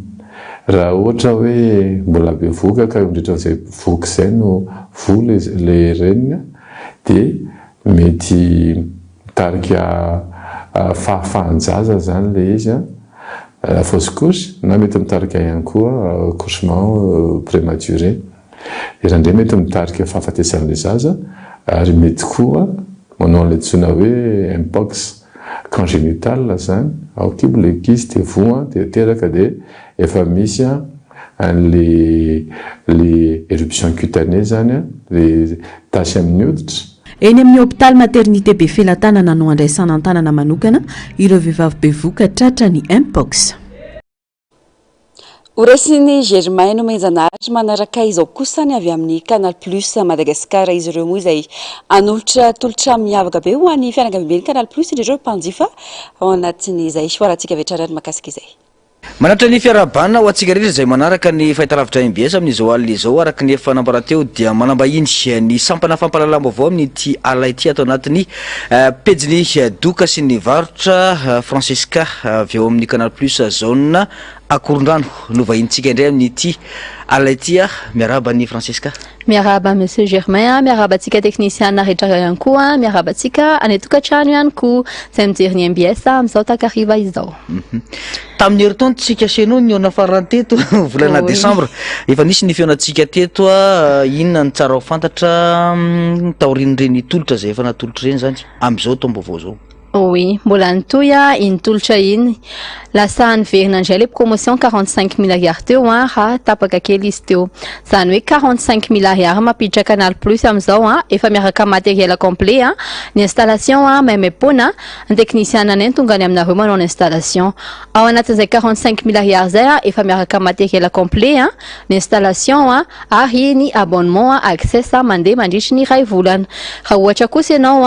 Raha ohatra hoe mbola bevohoka ka mandritra an'izay vohoka izay no voa ilay reniny dia mety mitarika fahafahan-jaza izany ilay izy an. Fausse couche na mety mitarika ihany koa accouchement prématuré. Ireo indray mety mitarika fahafatesan'ilay zaza ary mety koa manao an'ilay antsoina hoe mpox congénital izany, ao an-kibo ilay ankizy dia voa dia teraka dia efa misy an'ilay ilay éruption cutanée izany, ilay tasy amin'ny hoditra.
Eny amin'ny hopitaly maternité Befelatanana no andraisana an-tanana manokana ireo vehivavy bevohoka tratra ny Mpox.
Horaisin'i Germain Nomenjanahary manaraka izao kosa ny avy amin'ny Canal Plus Madagascar. Izy ireo moa izay hanolotra tolotra miavaka be ho an'ny fianakaviamben'ny Canal Plus indrindra ireo mpanjifa ao anatin'izay. Ho arahantsika avy hatrany ary mahakasika izay.
Manatitra ny fiarahabana ho antsika rehetra izay manaraka ny fahitalavitra mbs amin'izao alina izao. Araka ny efa nambara teo dia manambahiny ny sampana fampahalalam-baovao amin'ity alina ity ato anatin'ny pejin'ny doka sy ny varotra Francesca avy ao amin'ny Canal Plus zone Akorondrano no vahinintsika indray amin'ity alina ity. Miarahaba an'i Francesca.
Miarahaba Monsieur Germain a, miarahaba antsika teknisiana rehetra ihany koa, miarahaba antsika any an-tokantrano ihany koa izay mijery ny mbs amin'izao takariva izao.
Mhm. Tamin'ny herintaona tsika sy ianao nihaona farany teto, volana Oui. desambra. Efa nisy ny fihaonantsika teto a, inona no tsara ho fantatra mm, taorian'ireny tolotra izay efa natolotra ireny izany amin'izao taom-baovao izao?
Oui, mbola nitohy iny tolotra iny. Lasa niverina indray ilay promotion 45 mille ariary teo an, raha tapaka kely izy teo. Izany hoe 45 mille ariary mampiditra Canal Plus amin'izao an, efa miaraka matériel complet an, ny installation an maimaimpoana, ny teknisiana anay no tonga any aminareo manao ny installation. Ao anatin'izay 45 mille ariary izay an, efa miaraka matériel complet an, ny installation an, ary ny abonnement access mandeha mandritry ny iray volana. Raha ohatra kosa ianao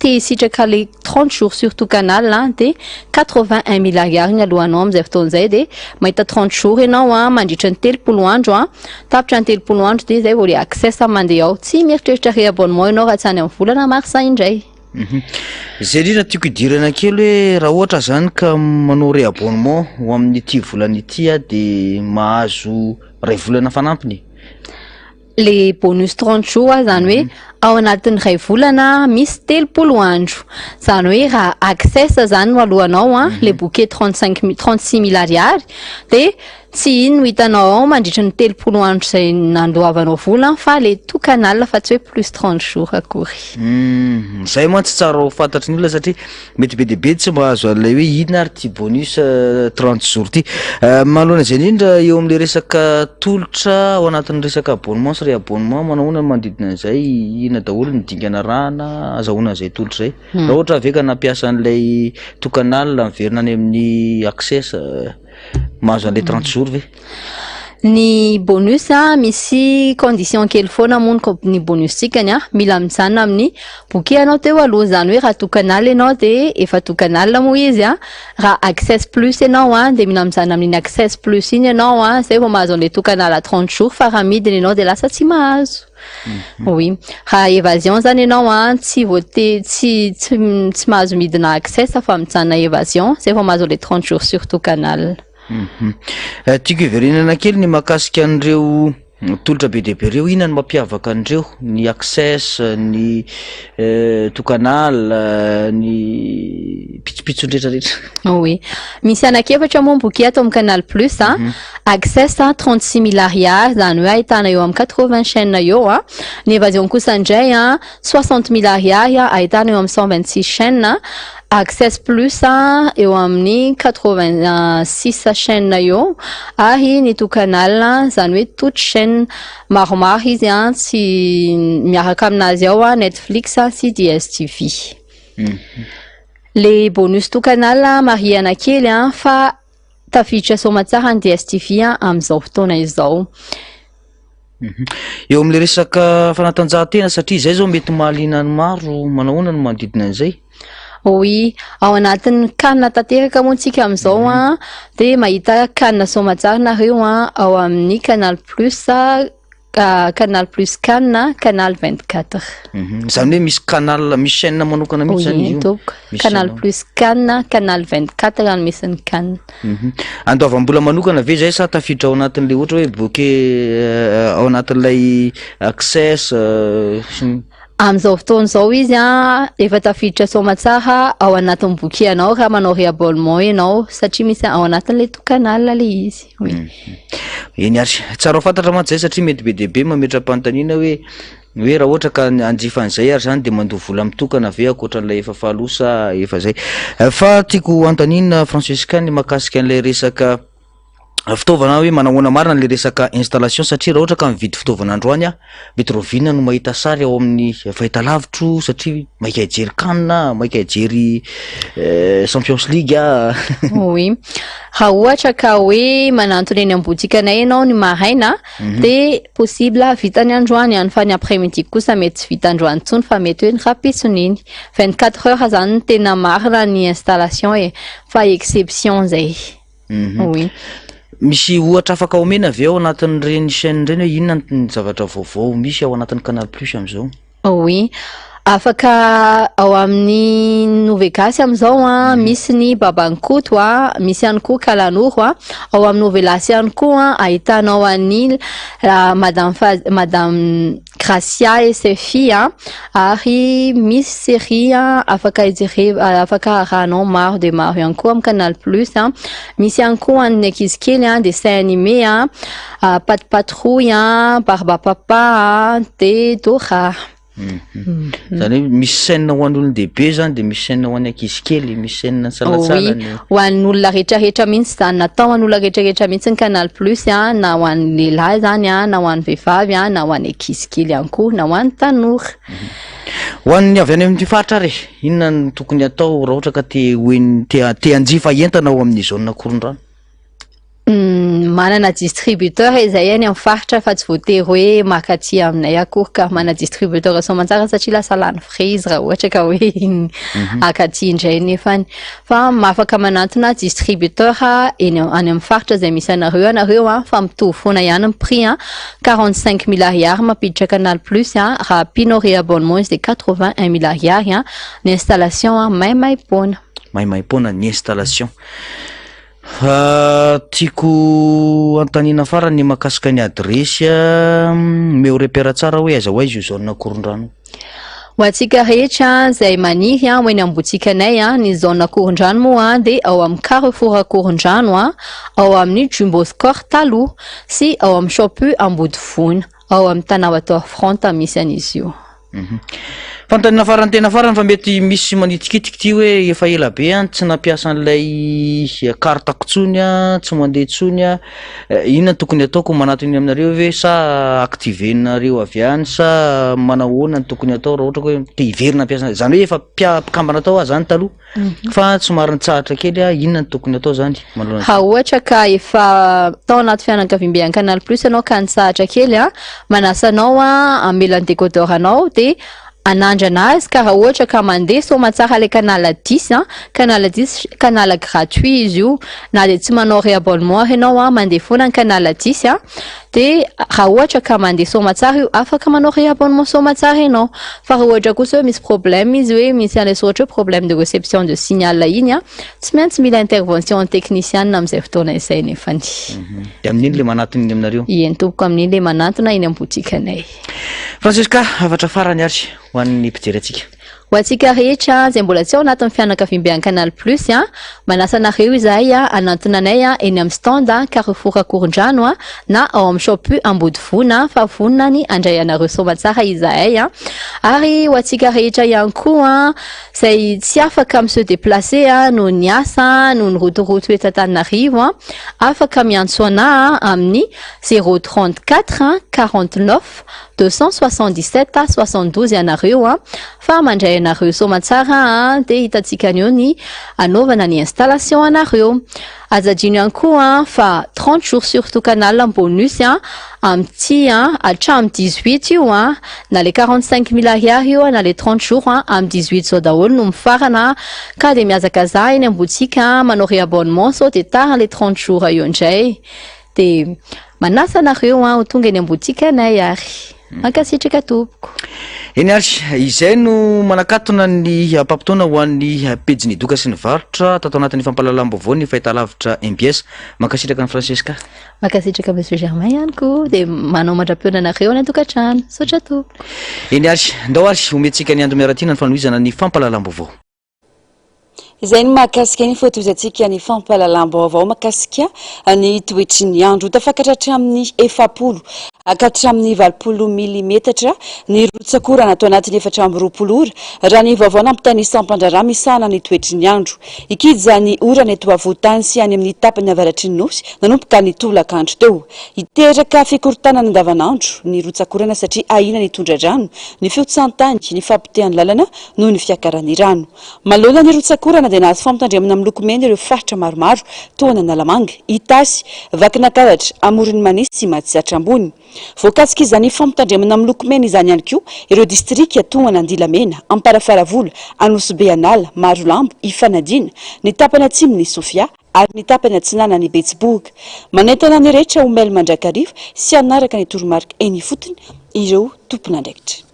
te hisitraka le 30 jours sur tout canal dia 81 mille ariary ny alohanao amin'izay fotoana izay dia mahita 30 jours ianao mandritra ny 30 andro, tapitra ny 30 andro dia izay vao le access mandeha ao. Tsy mieritreritra réabonnement ianao raha tsy any amin'ny volana marsa indray.
Izay indrindra tiako hidirana kely hoe raha ohatra zany ka manao réabonnement ho amin'ity volana ity aho dia mahazo iray volana fanampiny?
Le bonus 30 jours a, zany hoe ao anatin'ny iray volana misy 30 andro. Zany hoe raha access zany no alohanao a, le bouquet 35 mi- 36 mille ariary de tsy iny no hitanao ao mandritra ny 30 andro izay nandoavanao vola fa le tout canal fa tsy hoe plus 30 jours akory.
Humm, zay mantsy tsara ho fantatry ny olona satria Mety be dia be tsy mahazo an'ilay hoe inona ary ity bonus 30 jours ity. Manoloana izay indrindra eo amin'ilay resaka tolotra ao anatin'ny resaka abonnement sy réabonnement, manao ahoana ny manodidina an'izay, inona daholo ny dingana arahana azahoana an'izay tolotra izay? Raha ohatra ve ka nampiasa an'ilay tokan'alina miverina any amin'ny access. Mahazo an'ilay 30 jours ve?
Ny bonus a, misy condition kely foana moa ny co- ny bonus-tsikany a, mila mijanona amin'ny bouquet anao teo aloha, izany hoe raha tokan'alina ianao de efa tokan'alina moa izy a, raha access plus ianao a de mila mijanona amin'iny access plus iny ianao a, zay vao mahazo an'ilay tokan'ala 30 jours fa raha midina ianao de lasa tsy mahazo. Oui, raha évasion zany ianao a, tsy voate- tsy tsy tsy mahazo midina access fa mijanona évasion, zay vao mahazo le 30 jours sur tout canal.
Tiako hiverenana kely ny mahakasika an'ireo tolotra be dia be ireo, inona no mampiavaka an'ireo? Ny access, ny tout canal, ny pitsopitsony rehetra rehetra.
Oui, misy anankiefatra moa ny bouquet ato amin'ny canal plus a. Access a, 36 mille ariary, izany hoe ahitana eo amin'ny 80 chaînes eo a. Ny Evasion kosa indray a, 60 mille ariary a, ahitana eo amin'ny 126 chaînes. Access plus a, eo amin'ny 86 chaînes eo. Ary ny tout canal, izany hoe toutes chaînes, maromaro izy a, tsy miaraka aminazy ao a, Netflix sy DSTV. Le bonus tout canal marihana kely a, fa Tafiditra soamatsara ny DSTV amin'izao fotoana izao.
Eo amin'ilay resaka fanatanjahantena satria izay izao mety mahaliana ny maro, manao ahoana ny manodidina an'izay?
Oui, ao anatin'ny CAN tanteraka moa tsika amin'izao an, dia mahita CAN soamatsara nareo an, ao amin'ny Canal Plus. Canal plus Can, Canal 24.
Izany hoe misy canal, misy chaîne manokana mihitsy zany izy io.
Canal plus Can, Canal 24 no misy ny Can.
Andoavam-bola manokana ve zay sa tafiditra ao anatin'ilay ohatra hoe bouquet ao anatin'ilay access sy ny.
Amin'izao fotoana izao izy an, efa tafiditra soamatsara ao anatin'ny bouquet anao raha manao réabonnement ianao satria misy ao anatin'ilay tout canal ilay izy. Oui.
Eny ary, tsara ho fantatra mantsy izay satria mety be dia be mametra-panontaniana hoe hoe raha ohatra ka hanjifa an'izay ary izany dia mandoa vola mitokana ve ankoatran'ilay efa faharoa sa efa izay. Fa tiako hanontaniana Francesca ny mahakasika an'ilay resaka fitaovana hoe manao ahoana marina ilay resaka installation satria raha ohatra ka mividy fitaovana androany aho mety rahoviana no mahita sary ao amin'ny fahitalavitro satria maika hijery CAN aho, maika hijery Champions League aho.
Oui. Raha ohatra ka hoe manantona eny am-botikanay ianao ny maraina de possible vita ny androany ihany fa ny après midi kosa mety tsy vita androany intsony fa mety hoe ny rahampitsony iny. 24 heures zany no tena marina ny installation e, fa exception zay. Oui.
Misy ohatra afaka omena ve ao anatin'ireny chaîne ireny hoe inona ny zavatra vaovao misy ao anatin'ny Canal Plus amin'izao?
Oui. Afaka ao amin'ny Novegasy amin'izao an, misy ny Baban'i Koto an, misy ihany koa Kalanoro an, ao amin'ny Novelasy ihany koa an, ahitanao an'i Madame Fa- Madame Gracia et ses filles an, ary misy série afaka jere- afaka arahanao maro dia maro ihany koa amin'ny Canal Plus an, misy ihany koa an'ny ankizy kely an, dessin animé an, Pat patrouille an, barba papa an, de Dora.
Zany hoe misy chaîne ho an'ny olon-dehibe zany de misy chaîne ho an'ny ankizy kely, misy chaîne salantsalany.
Oui, ho an'ny olona rehetrarehetra mihitsy zany, natao ho an'ny olona rehetrarehetra mihitsy ny Canal Plus an, na ho an'ny lehilahy zany an, na ho an'ny vehivavy an, na ho an'ny ankizy kely ihany koa, na ho an'ny tanora.
Ho an'ny avy any amin'ny faritra ary e, inona no tokony atao raha ohatra ka te ho eny- te te hanjifa entana ao amin'ny zone Ankorondrano?
Manana distributeur izay any amin'ny faritra fa tsy voatery hoe maka aty aminay akory ka manana distributeur soamantsara satria lasa lany frais izy raha ohatra ka hoe haka aty indray nefany fa afaka manantona distributeur eny any amin'ny faritra izay misy anareo ianareo a fa mitovy foana ihany ny prix a 45 mille ariary mampiditra canal plus a raha ampianao réabonnement izy de 81 mille ariary a ny installation a maimaimpoana.
Maimaimpoana ny installation. Tiako anontaniana farany ny mahakasika ny adiresy, omeo repère tsara hoe aiza ho aiza io zone Ankorondrano io.
Ho antsika rehetra izay maniry ho eny Ambohitsikanay, ny zone Ankorondrano moa dia ao amin'ny Carrefour Ankorondrano, ao amin'ny Jumbo Score taloha, sy ao amin'ny Shop U Ambodivona, ao amin'ny Tana Water Front misy an'izy io.
Fanontaniana farany tena farany fa mety misy manitikitika ity hoe efa ela be an tsy nampiasa an'ilay carte-ko intsony an, tsy mandeha intsony an, inona no tokony ataoko, manatona eny aminareo ve sa activer-nareo avy any sa manahoana no tokony atao raha ohatra ka hoe te hiverina hampiasa, izany hoe efa mpia- mpikambana tao aho zany taloha. Fa somary nitsahatra kely aho, inona no tokony atao zany manoloana
Raha ohatra ka efa tao anaty fianakaviambe an'i Canal Plus ianao ka nitsahatra kely an, manasa anao an hamela ny décodeur anao dia hanandrana azy ka raha ohatra ka mandeha soamatsara ilay canal dix an, canal dix canal gratuit izy io, na dia tsy manao réabonnement ary ianao an mandeha foana ny canal dix an, Dia raha ohatra ka mandeha soamatsara io afaka manao réabonnement soamatsara ianao. Fa raha ohatra kosa hoe misy problème izy hoe misy an'ilay soratra hoe problème de reception de signal iny an, tsy maintsy mila intervention technician amin'izay fotoana izay nefany.
Dia amin'iny ilay manatona eny aminareo?
Eny tompoko, amin'iny ilay manatona eny am-botikanay.
Francesca, hafatra farany ary ho an'ny mpijery antsika.
Ho antsika rehetra izay mbola tsy ao anatin'ny fianakaviambe an'i Canal Plus, manasa anareo izahay hanantona anay eny amin'ny stand Carrefour Ankorondrano na ao amin'ny Shop U Ambodivona fa vonona ny handray anareo soamatsara izahay. Ary ho antsika rehetra ihany koa izay tsy afaka mi-se déplacer noho ny asa, noho ny rotoroto eto Antananarivo, afaka miantso anà amin'ny 034 49 277 72 ianareo an, fa mandray anareo soamantsara an, dia hitantsika any eo ny anaovana ny installation anareo. Aza adino ihany koa an fa 30 jours sur tout canal en bonus an, amin'ity an, hatramin'ny 18 io an, na le 45 mille ariary io an, na le 30 jours an, amin'ny 18 izao daholo no mifarana an, ka dia mihazakazaha eny am-boutique an, manao réabonnement sao dia tara le 30 jours eo indray. Dia manasa anareo an ho tonga eny am-boutique anay ary. Mankasitraka tompoko.
Eny ary, izay no manakatona ny ampaham-potoana ho an'ny pejin'ny doka sy ny varotra tato anatin'ny fampahalalam-baovao ny fahitalavitra mbs. Mankasitraka an'i Francesca.
Mankasitraka Monsieur Germain ihany koa, dia manao mandra-pihaona anareo any an-tokantrano. Misaotra tompoko.
Eny ary, ndao ary omentsika ny Ando Miaratiana ny fanohizana ny fampahalalam-baovao.
Izay ny mahakasika ny fotoizantsika ny fampahalalam-baovao mahakasika ny toetry ny andro. Tafakatra hatramin'ny 40 ka hatramin'ny 80 milimetatra ny rotsak'orana ato anatin'ny 24 ora, raha ny vaovao nampitain'ny sampan-draharaha misahana ny toetry ny andro. Hikija ny orana eto afovoan-tany sy any amin'ny tapany avaratry ny Nosy nanomboka ny tolakandro teo. Hiteraka fikorontanana andavanandro ny rotsak'orana satria ahiana ny tondra-drano, ny fihotsahan-tany, ny fahapotehan'ny lalana noho ny fiakaran'ny rano. Manoloana ny rotsak'orana dia nahazo fampitandremana miloko mena ireo faritra maromaro toa an'Analamanga, Itasy, Vakinankaratra, Amoron'i Mania sy Matsiatra Ambony. Voakasik'izany fampitandremana miloko mena izany ihany koa ireo distrika toa an'Andilamena, Amparafaravola, Anosibe An'ala, Marolambo, Ifanadiana, ny tapany atsimon'i Sofia ary ny tapany atsinanan'i Betsiboka. Manentana ny rehetra ho mailo mandrakariva sy hanaraka ny toromarika eny ifotony ireo tompon'andraikitra.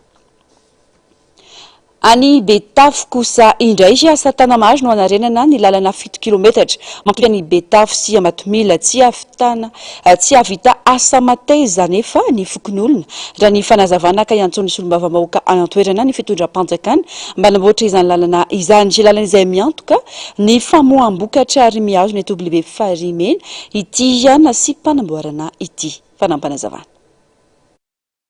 Any Betafo kosa indray, asa tanamaro no hanarenana ny lalana fito kilometatra mampitohy an'i Betafo sy Ambatomila. Tsy hahavitana tsy hahavita asa mateza anefa ny fokonolona, raha ny fanazavana ka iantsoan'ny solombavambahoaka any an-toerana ny fitondram-panjakana mba hanamboatra izany lalana izany. Lalana izay miantoka ny famoaham-bokatra ary mihazo ny tobilehibe Farihimena ity nasiam-panamboarana ity. Fanampinazavana.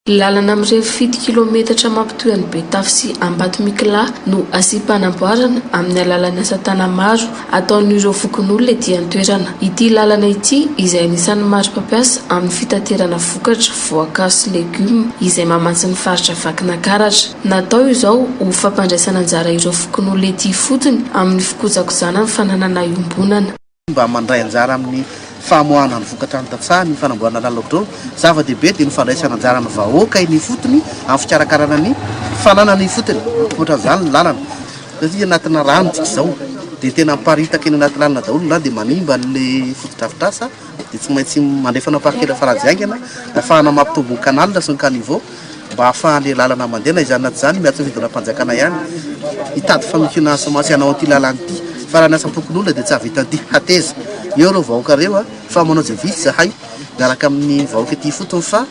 Lalana mirefy fito kilometatra mampitohy an'i Betafo sy Ambatomikla no asiam-panamboarana amin'ny alalan'ny asa tana-maro ataon'ireo fokonolona ety an-toerana. Ity lalana ity izay anisan'ny maro mpampiasa amin'ny fitaterana vokatra, voankazo sy legioma izay mamatsy ny faritra Vakinankaratra. Natao izao ho fampandraisana anjara ireo fokonolona ety ifotony amin'ny fikojakojana ny fananana iombonana.
Mba mandray anjara amin'ny famoahana ny vokatra ny tantsaha ny fanamboarana lalana goudron. Zava-dehibe dia ny fandraisana anjara ny vahoaka eny ifotony amin'ny fikarakarana ny fananana ifotony. Ankoatran'izany ny lalana. Satria anatina rano tsika izao dia tena miparitaka eny anaty lalana daholo ny rano dia manimba an'ilay fotodrafitrasa dia tsy maintsy mandray fanapahan-kevitra faran'izay haingana ahafahana mampitombo ny canal sy ny caniveau. mba hahafahan'ilay lalana mandeha na izany na tsy izany miantso ny fitondram-panjakana ihany hitady fanohinana sy hanao an'ity lalana ity. Fa raha ny asam-pokonolona dia tsy hahavita an'ity hateza. Eo ireo vahoaka ireo fa manao izay vita izahay miaraka amin'ny vahoaka ety ifotony fa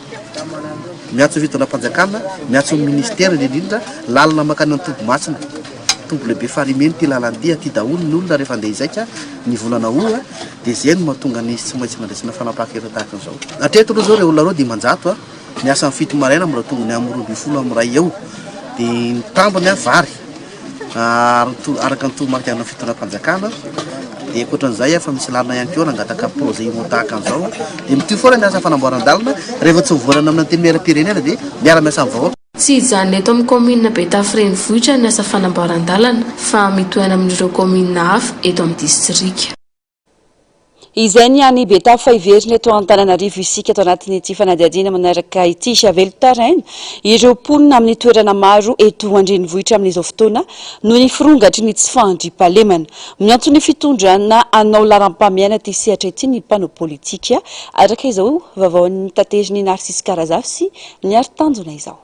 miantso ny fitondram-panjakana, miantso ny ministera indrindra indrindra lalana mankany amin'ny toby masina, toby lehibe Farimena ity lalana ity, aty daholo ny olona rehefa andeha hizaika ny volana août dia izay no mahatonga ny tsy maintsy nandraisana fanapahan-kevitra tahaka an'izao. Hatreto aloha izao ireo olona ireo 500 miasa amin'ny 7 maraina mbola tonga ny amin'ny 12 amin'ny iray eo dia ny tambiny vary. Araka ny toromarika avy amin'ny fitondram-panjakana dia ankoatran'izay efa misy lalana ihany koa nangataka projet imo tahaka an'izao dia mitohy foana ny asa fanamboaran-dalana rehefa tsy mivoarana amin'ny antenimieram-pirenena dia miara-miasa amin'ny vahoaka.
Tsy hijanona eto amin'ny kaominina Betafo renivohitra ny asa fanamboaran-dalana fa mitohy any amin'ireo kaominina hafa eto amin'ny distrika.
Izay ny any Betafo fa hiverina eto Antananarivo isika ato anatin'ity fanadihadiana manaraka ity. Velon-taraina ireo mponina amin'ny toerana maro eto an-drenivohitra amin'izao fotoana noho ny firongatry ny tsy fahandriampahalemana. Miantso ny fitondrana hanao laharam-pahamehana ity sehatra ity ny mpanao politika, araka izao vaovao notaterin'i Narcisse Karazafy sy Niary Tanjona izao.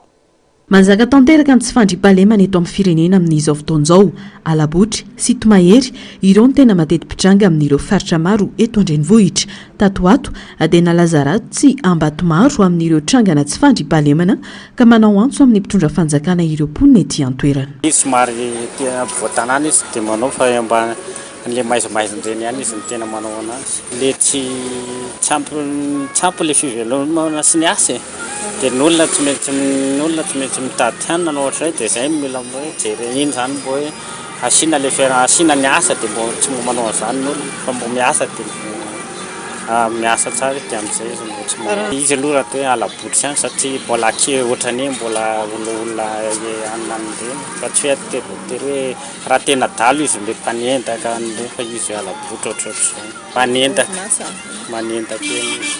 Manjaka tanteraka ny tsy fandriampahalemana eto amin'ny firenena amin'izao fotoana izao. Alabotry, Sitomahery, ireo no tena mateti-pitranga amin'ireo faritra maro eto an-drenivohitra. Tato ho ato dia nalaza ratsy Ambatomaro amin'ireo trangana tsy fandriampahalemana ka manao antso amin'ny mpitondra fanjakana ireo mponina ety an-toerana.
Izy somary te ampovoan-tanàna izy dia manao fa mba le maizimaizina ireny ihany izy no tena manao anazy. Le tsy tsy ampy tsy ampy le fivelomana sy ny asa e. Dia ny olona tsy maintsy ny olona tsy maintsy mitady hanina na ohatr'izay dia izay no mila hoe jerena iny izany mba hoe asiana le fiara asiana ny asa dia mbo tsy mbo manao an'izany ny olona fa mbo miasa dia mbo miasa tsara izy dia amin'izay izy mbo tsy manao. Izy aloha raha atao hoe hala-botry ihany satria mbola kely ohatran'ny hoe mbola olona olona any ireny fa tsy hoe voatery hoe Raha tena adala izy mbe mpanendaka an'ireny fa izy hala-botry ohatrohatr'izany. Mpanendaka, manendaka eny izy.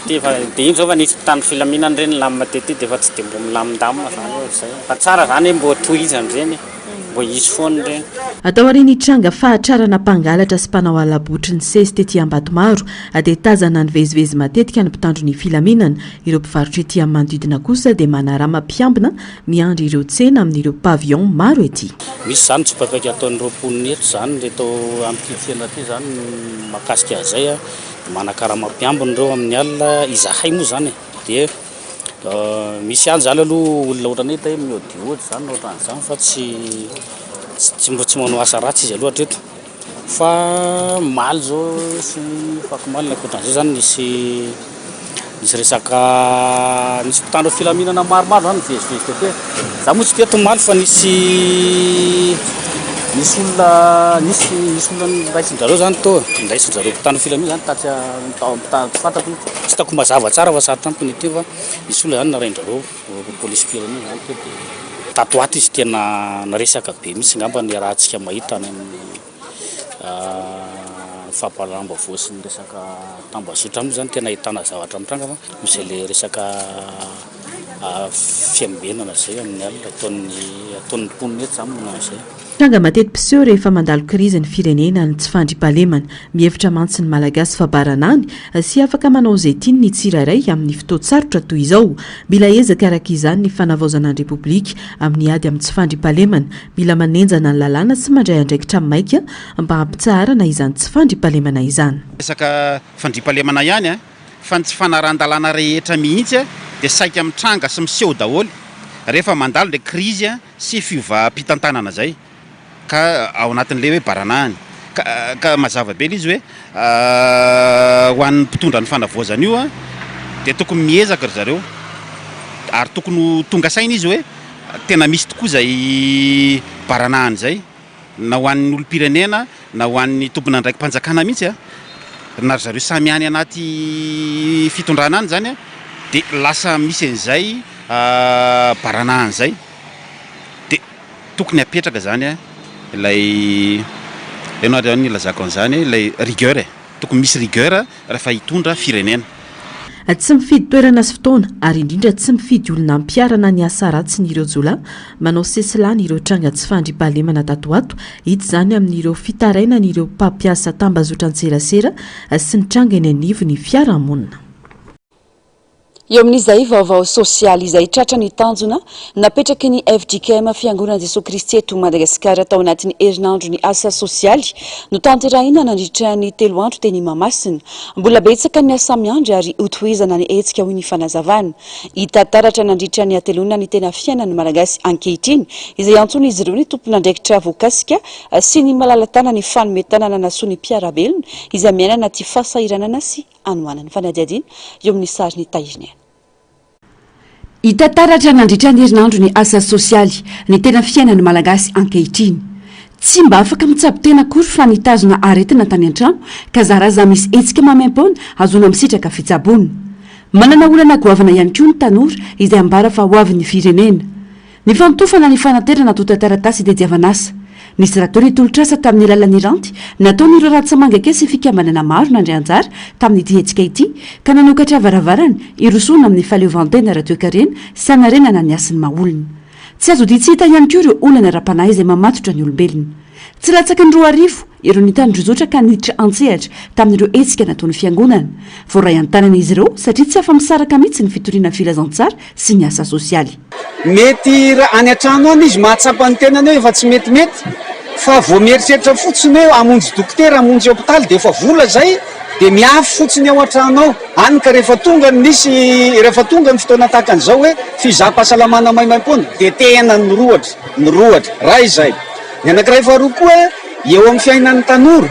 Dia efa, dia iny zao fa nisy mpitandro filaminana ireny nilamina tety dia efa tsy dia mbo milamindamina zany ohatr'izay. Fa tsara zany hoe mbo tohizana ireny e, mbo hisy foana ireny.
Atao aorian'ny tranga fahatrarana mpangalatra sy mpanao hala-botry nisesy tety Ambatomaro dia tazana nivezivezy matetika ny mpitandro ny filaminana. Ireo mpivarotra ety amin'ny manodidina kosa dia manarama mpiambina miandry ireo tsena amin'ireo pavillon maro ety.
Misy izany tsipapaika ataon'ireo mponina eto izany ireto amin'ity tsena ity izany mahakasika an'izay a, manakarama mpiambina ireo amin'ny alina, izahay moa izany e, dia misy ihany izany aloha olona ohatran'ny hoe mihaodihaody izany na ohatran'izany fa tsy tsy manao asa ratsy izy aloha hatreto. Fa omaly zao sy afakomaly na ankoatran'izay zany nisy nisy resaka nisy mpitandro filaminana maromaro zany nivezivezy teto e. Za moa tsy teto omaly fa nisy nisy olona nisy nisy olona noraisin-dRareo zany teo e, noraisin-dRareo mpitandro filaminana zany tatsy a- tsy fantako tsy hitako mazava tsara fa sarotra amiko ny hiteny fa nisy olona zany narahin-dRareo polisim-pirenena zany teo dia. Tato ho ato izy tena niresaka be mihitsy angamba ny iarahantsika mahita any amin'ny fampahalalam-baovao sy ny resaka tambazotra moa izany tena ahitana zavatra mitranga fa misy ilay resaka fiambenana izay amin'ny alina ataon'ny ataon'ny mponina eto izany manao an'izay.
Tranga mateti-piseho rehefa mandalo krizy ny firenena ny tsy fandriampahalemana. Mihevitra mantsy ny Malagasy fa baranany sy afaka manao izay tiany ny tsirairay amin'ny fotoan-tsarotra toy izao. Mila ezaka araka izany ny fanavaozana ny Repoblika amin'ny ady amin'ny tsy fandriampahalemana. Mila manenjana ny lalàna sy mandray andraikitra maika mba hampitsaharana izany tsy fandriampahalemana izany.
Resaka fandriampahalemana ihany fa ny tsy fanarahan-dalàna rehetra mihitsy dia saika mitranga sy miseho daholo rehefa mandalo ilay krizy sy fiovam-pitantanana zay ka ao anatin'ilay hoe baranahiny ka ka mazava be ilay izy hoe ho an'ny mpitondra ny fanavaozana io dia tokony miezaka ry zareo ary tokony ho tonga saina izy hoe tena misy tokoa izay baranahiny izay na ho an'ny olom-pirenena na ho an'ny tompon'andraiki-panjakana mihitsy a na ry zareo samy any anaty fitondrana any zany a dia lasa misy an'izay baranahiny izay dia tokony hapetraka zany ilay ino ary ny ilazako an'izany ilay rigueur e, tokony misy rigueur rehefa hitondra firenena.
Tsy mifidy toerana sy fotoana ary indrindra tsy mifidy olona ampiharana ny asa ratsiny ireo jiolahy manao sesilany ireo tranga tsy fandriampahalemana tato ho ato. Hita izany amin'ireo fitarainan'ireo mpampiasa tambazotran-tserasera sy ny tranga eny anivon'ny fiarahamonina.
Eo amin'izay vaovao sosialy izay tratra ny tanjona napetraky ny fjkm Fiangonan'i Jesoa Kristy eto Madagasikara tao anatin'ny herinandron'ny asa sosialy notanterahina nandritra ny telo andro teny Mahamasina. Mbola betsaka ny asa miandry ary hotohizana ny hetsika hoy ny fanazavana. Hita taratra nandritra ny hateloana ny tena fiainan'ny Malagasy ankehitriny izay antsoin'izy ireo ny tompon'andraikitra voakasika sy ny malala-tanana hifanome tanana hanasoa ny mpiara-belona izay miaina anaty fahasahiranana sy hanoanana. Fanadihadiana eo amin'ny sarin'i Tahiriniaina. Hita taratra nandritra ny herinandro ny asa sosialy, ny tena fiainan'ny Malagasy ankehitriny. Tsy mba afaka mitsabo tena akory fa nitazona aretina tany an-trano ka zara aza misy hetsika maimaim-poana ahazoana misitraka fitsaboana. Manana olana goavana ihany koa ny tanora izay ambara fa hoavin'ny firenena. Nifantofana ny fanaterana antontan-taratasy itediavan'asa. Nisy rahateo ny tolotr'asa tamin'ny alalan'ny ranty nataon'ireo rantsamangaka sy fikambanana maro nandray anjara tamin'ity hetsika ity ka nanokatra varavarana hirosoana amin'ny fahaleovantena ara-toekarena sy hanarenana ny hasin'ny maha-olona. Tsy azo odian-tsy hita ihany koa ireo olana ara-panahy izay mamatotra ny olombelona. Tsy latsaky ny 2000 ireo nitandrozotra ka niditra an-tsehatra tamin'ireo hetsika nataon'ny fiangonana. Voaray an-tanana izy ireo satria tsy afa-misaraka mihitsy ny fitoriana ny filazantsara sy ny asa sosialy.
Mety raha any an-trano any izy mahatsapa ny tenany hoe efa tsy metimety fa vao mieritreritra fotsiny hoe hamonjy dokotera, hamonjy hopitaly dia efa vola izay dia mihafy fotsiny ao an-trano ao. Hany ka rehefa tonga ny misy, rehefa tonga ny fotoana tahaka an'izao hoe fizaham-pahasalamana maimaimpoana dia tena nirohotra, nirohotra. Raha izay. Ny anankiray faharoa koa eo amin'ny fiainan'ny tanora,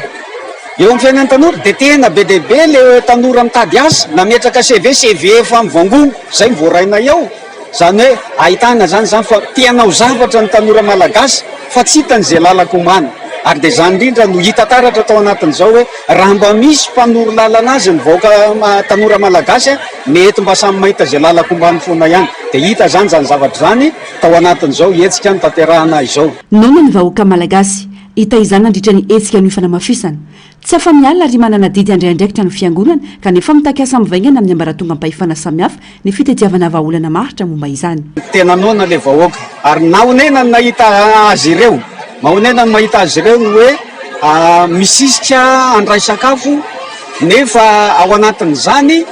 eo amin'ny fiainan'ny tanora dia tena be dia be le tanora mitady asa, nametraka CV, CV efa mivangongo, izay no voarainay ao. Izany hoe ahitana izany izany fa te hanao zavatra ny tanora malagasy fa tsy hitany izay lalan-komana. Ary dia izany indrindra no hita taratra tao anatin'izao hoe raha mba misy mpanoro lalana azy ny vahoaka tanora malagasy mety mba samy mahita izay lalan-kombany foana ihany. Dia hita izany izany zavatra izany tao anatin'izao hetsika notanterahana izao.
Noana ny vahoaka malagasy. Hita izany nandritra ny hetsika noho fanamafisana. Tsy afa-miala ary manana adidy handray andraikitra ny fiangonana kanefa mitaky asa mivaingana amin'ny ambaratongam-pahefana samihafa ny fitadiavana vahaolana maharitra momba izany.
Tena noana ilay vahoaka ary nahonena ny nahita azy ireo. Mahonena ny mahita azy ireo ny hoe misisika handray sakafo nefa ao anatin'izany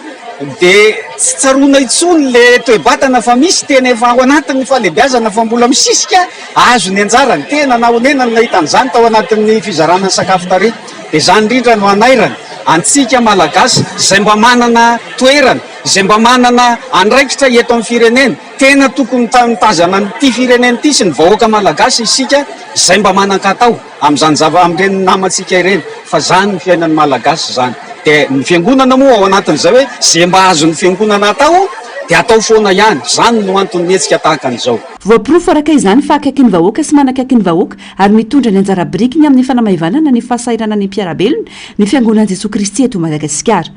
dia tsy tsaroana intsony ilay toe-batana fa misy tena efa ao anatin'ny fahalehibiazana fa mbola misisika azo ny anjarany. Tena nahonena ny nahita an'izany tao anatin'ny fizarana ny sakafo tary. Dia izany indrindra no hanairana antsika Malagasy izay mba manana toerana, izay mba manana andraikitra eto amin'ny firenena. Tena tokony mitazana an'ity firenena ity sy ny vahoaka Malagasy isika izay mba manan-katao. amin'izany zava amin'ireny namantsika ireny fa zany ny fiainan'ny malagasy zany dia ny fiangonana moa ao anatin'izay hoe ze mba azon'ny fiangonana atao dia atao foana ihany zany no anton'ny hetsika tahaka an'izao.
Voaporofo araka izany fa akaiky ny vahoaka sy manakaiky ny vahoaka ary mitondra ny anjara birikiny amin'ny fanamaivanana ny fahasahiranan'ny mpiara-belona ny Fiangonan'i Jesoa Kristy eto Madagasikara.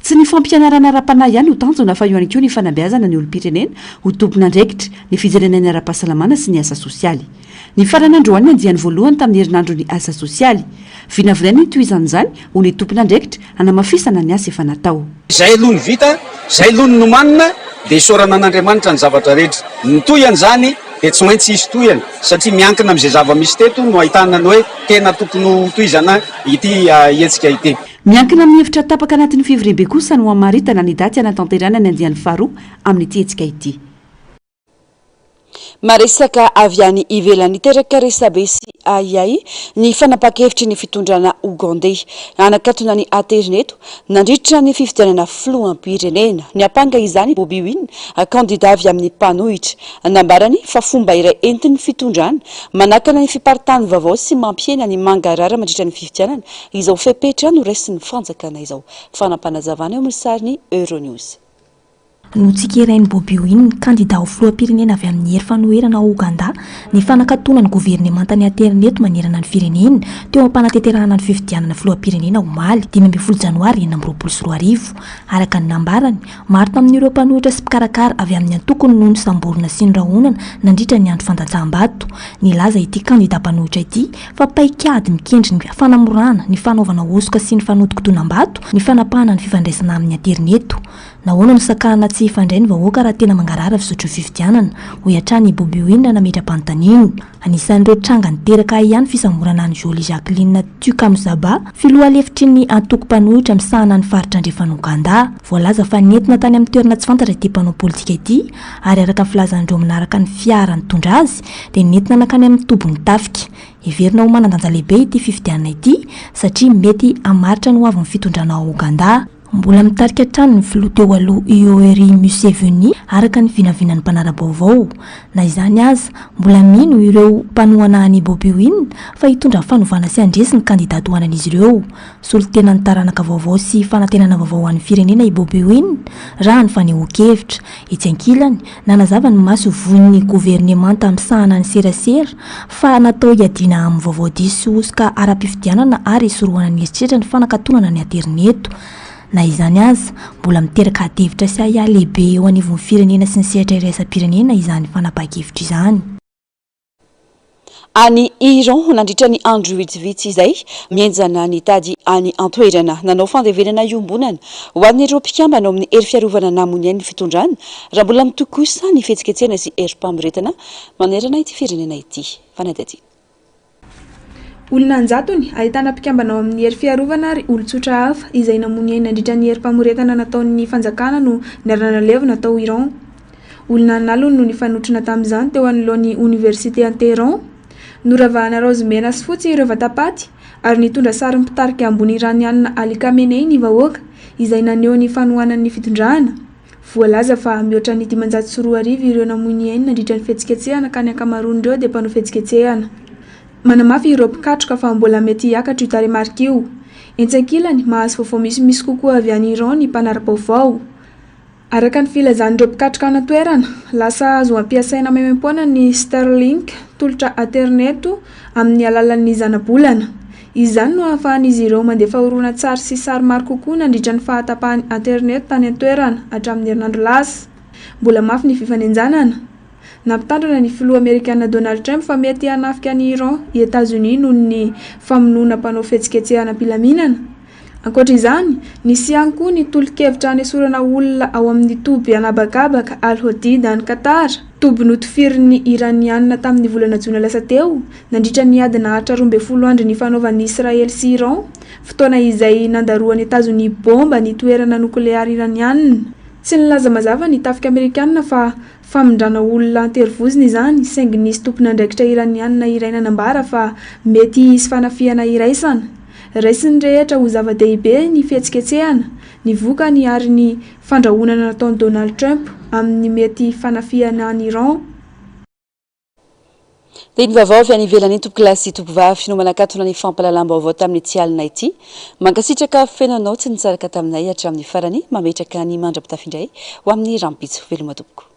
Tsy ny fampianarana ara-panahy ihany no tanjona fa eo ihany koa ny fanabeazana ny olom-pirenena ho tompon'andraikitra, ny fijerena ny ara-pahasalamana sy ny asa sosialy. Nifarana androany ny andiany voalohany tamin'ny herinandron'ny asa sosialy. Vinavinaina ny hitohizan'izany ho ny tompon'andraikitra hanamafisana ny asa efa natao.
Izay aloha ny vita, izay aloha ny nomanina dia isaorana an'Andriamanitra ny zavatra rehetra. Ny tohiny izany dia tsy maintsy hisy tohiny satria miankina amin'izay zava-misy teto no ahitana ny hoe tena tokony ho tohizana ity hetsika ity.
Miankina amin'ny hevitra tapaka anatin'ny fivoriambe kosa no hamaritana ny daty hanatanterahana ny andiany faharoa amin'ity hetsika ity. Maresaka avy any ivelany. Niteraka resabe sy ahiahy ny fanapahan-kevitry ny fitondrana Ogandey hanakatona ny aterineto nandritra ny fifidianana filoham-pirenena. Niampanga izany i Bobi Wine, kandida avy amin'ny mpanohitra. Nambarany fa fomba iray entin'ny fitondrana manakana ny fiparitahan'ny vaovao sy mampihena ny mangarahara mandritra ny fifidianana izao fepetra noraisin'ny fanjakana izao. Fanapanazavana eo amin'ny sarin'ny Euronews.
Notsikerain'i Bobi Wine, kandidà ho filoham-pirenena avy amin'ny hery fanoherana ao Ogandà, ny fanakatonan'ny governemanta ny aterineto manerana ny firenena teo am-panatanterahana ny fifidianana filoham-pirenena omaly, 15 janoary 2026. Araka ny nambarany, maro tamin'ireo mpanohitra sy mpikarakara avy amin'ny antokony no nosamborina sy norahonana nandritra ny andro fandatsaham-bato. Nilaza ity kandidà mpanohitra ity fa paikady mikendry ny fanamorana ny fanaovana hosoka sy ny fanodikodinam-bato ny fanapahana ny fifandraisana amin'ny aterineto. Nahoana no sakanana tsy. sy hifandray ny vahoaka raha tena mangarahara fizotry ny fifidianana, hoy hatrany i Bobi Wine nametra-panontaniana. Anisan'ireo tranga niteraka ahiahy ny fisamborana an'i Jolie Jacqueline Tukamusaba, filoha lefitry ny antoko mpanohitra misahana ny faritra andrefan'i Ogandà. Voalaza fa nentina tany amin'ny toerana tsy fantatra ity mpanao politika ity ary araka ny filazan'ireo manaraka ny fiara nitondra azy dia nentina nankany amin'ny tobin'ny tafika. Heverina ho manan-danja lehibe ity fifidianana ity satria mety hamaritra ny hoavin'ny fitondrana ao Ogandà. Mbola mitarika hatrany ny filoha teo aloha Yoweri Museveni araka ny vinavinan'ny mpanara-baovao. Na izany aza, mbola mino ireo mpanohana an'i Bobi Wine fa hitondra fanovana sy handresy ny kandidà tohanan'izy ireo. Solontenan'ny taranaka vaovao sy fanantenana vaovao ho an'ny firenena i Bobi Wine, raha ny fanehoan-kevitra. Etsy ankilany, nanazava ny masoivohon'ny governemanta misahana ny serasera fa natao hiadiana amin'ny vaovao diso sy hosoka ara-pifidianana ary hisorohana ny herisetra ny fanakatonana ny aterineto. Na izany aza, mbola miteraka adihevitra sy ahiahy lehibe eo anivon'ny firenena sy ny sehatra iraisam-pirenena izany fanapahan-kevitra izany.
Any Iran, nandritra ny andro vitsivitsy izay, mihenjana ny tady any an-toerana. Nanao fandevenana iombonana ho an'ireo mpikambana ao amin'ny hery fiarovana namony ainy ny fitondrana, raha mbola mitohy kosa ny fihetsiketsehana sy herim-pamoretana manerana ity firenena ity. Fanadihadiana.
Olona an-jatony, ahitana mpikambana ao amin'ny hery fiarovana ary olon-tsotra hafa, izay namony ainy nandritra ny herim-pamoretana nataon'ny fanjakana no niara-nalevina tao Iran. Olona an'aliny no nifanotrona tamin'izany teo anoloan'ny oniversite any Téhéran. Noravahana raozy mena sy fotsy ireo vatapaty ary nitondra sarin'ny mpitarika ambony Iraniana Ali Khamenei ny vahoaka, izay naneho ny fanohanany ny fitondrana. Voalaza fa mihoatra ny 2500 ireo namoy ny ainy nandritra ny fihetsiketsehana ka ny ankamaroan'ireo dia mpanao fihetsiketsehana. Manamafy ireo mpikatroka fa mbola mety hiakatra io tarehimarika io. Etsy ankilany, mahazo vaovao misimisy kokoa avy any Iran ny mpanara-baovao. Araka ny filazan'ireo mpikatroka any an-toerana, lasa azo ampiasaina maimaimpoana ny Starlink, tolotra aterineto amin'ny alalan'ny zanabolana. Izany no ahafahan'izy ireo mandefa horonantsary sy sary maro kokoa nandritra ny fahatapahan'ny aterineto tany an-toerana hatramin'ny herinandro lasa. Mbola mafy ny fifanenjanana. Nampitandrina ny filoha amerikana Donald Trump fa mety hanafika an'i Iran i Etazonia noho ny famonoana mpanao fihetsiketsehana am-pilaminana. Ankoatra izany, nisy ihany koa ny tolo-kevitra hanesorana olona ao amin'ny toby an'habakabaka Al Hodid any Qatar, toby notifirin'ny Iraniana tamin'ny volana jona lasa teo, nandritra ny ady naharitra 12 andro nifanaovan'i Israely sy Iran, fotoana izay nandarohan'i Etazonia baomba ny toerana nokleary Iraniana. Tsy nilaza mazava ny tafika amerikana fa Famindrana olona an-terivozona izany, saingy nisy tompon'andraikitra Iraniana iray nanambara fa mety hisy fanafihana iraisana. Raisin'ny rehetra ho zava-dehibe ny fihetsiketsehana, ny vokany ary ny fandrahonana nataon'i Donald Trump amin'ny mety fanafihana an'i Iran.
Dia ny vaovao avy any ivelany tompokolahy sy tompovavy no manakatona ny fampahalalam-baovao tamin'ity alina ity. Mankasitraka feno anao tsy nisaraka taminay hatramin'ny farany. Mametraka ny mandra-pitafy indray ho amin'ny rahampitso. Veloma tompoko.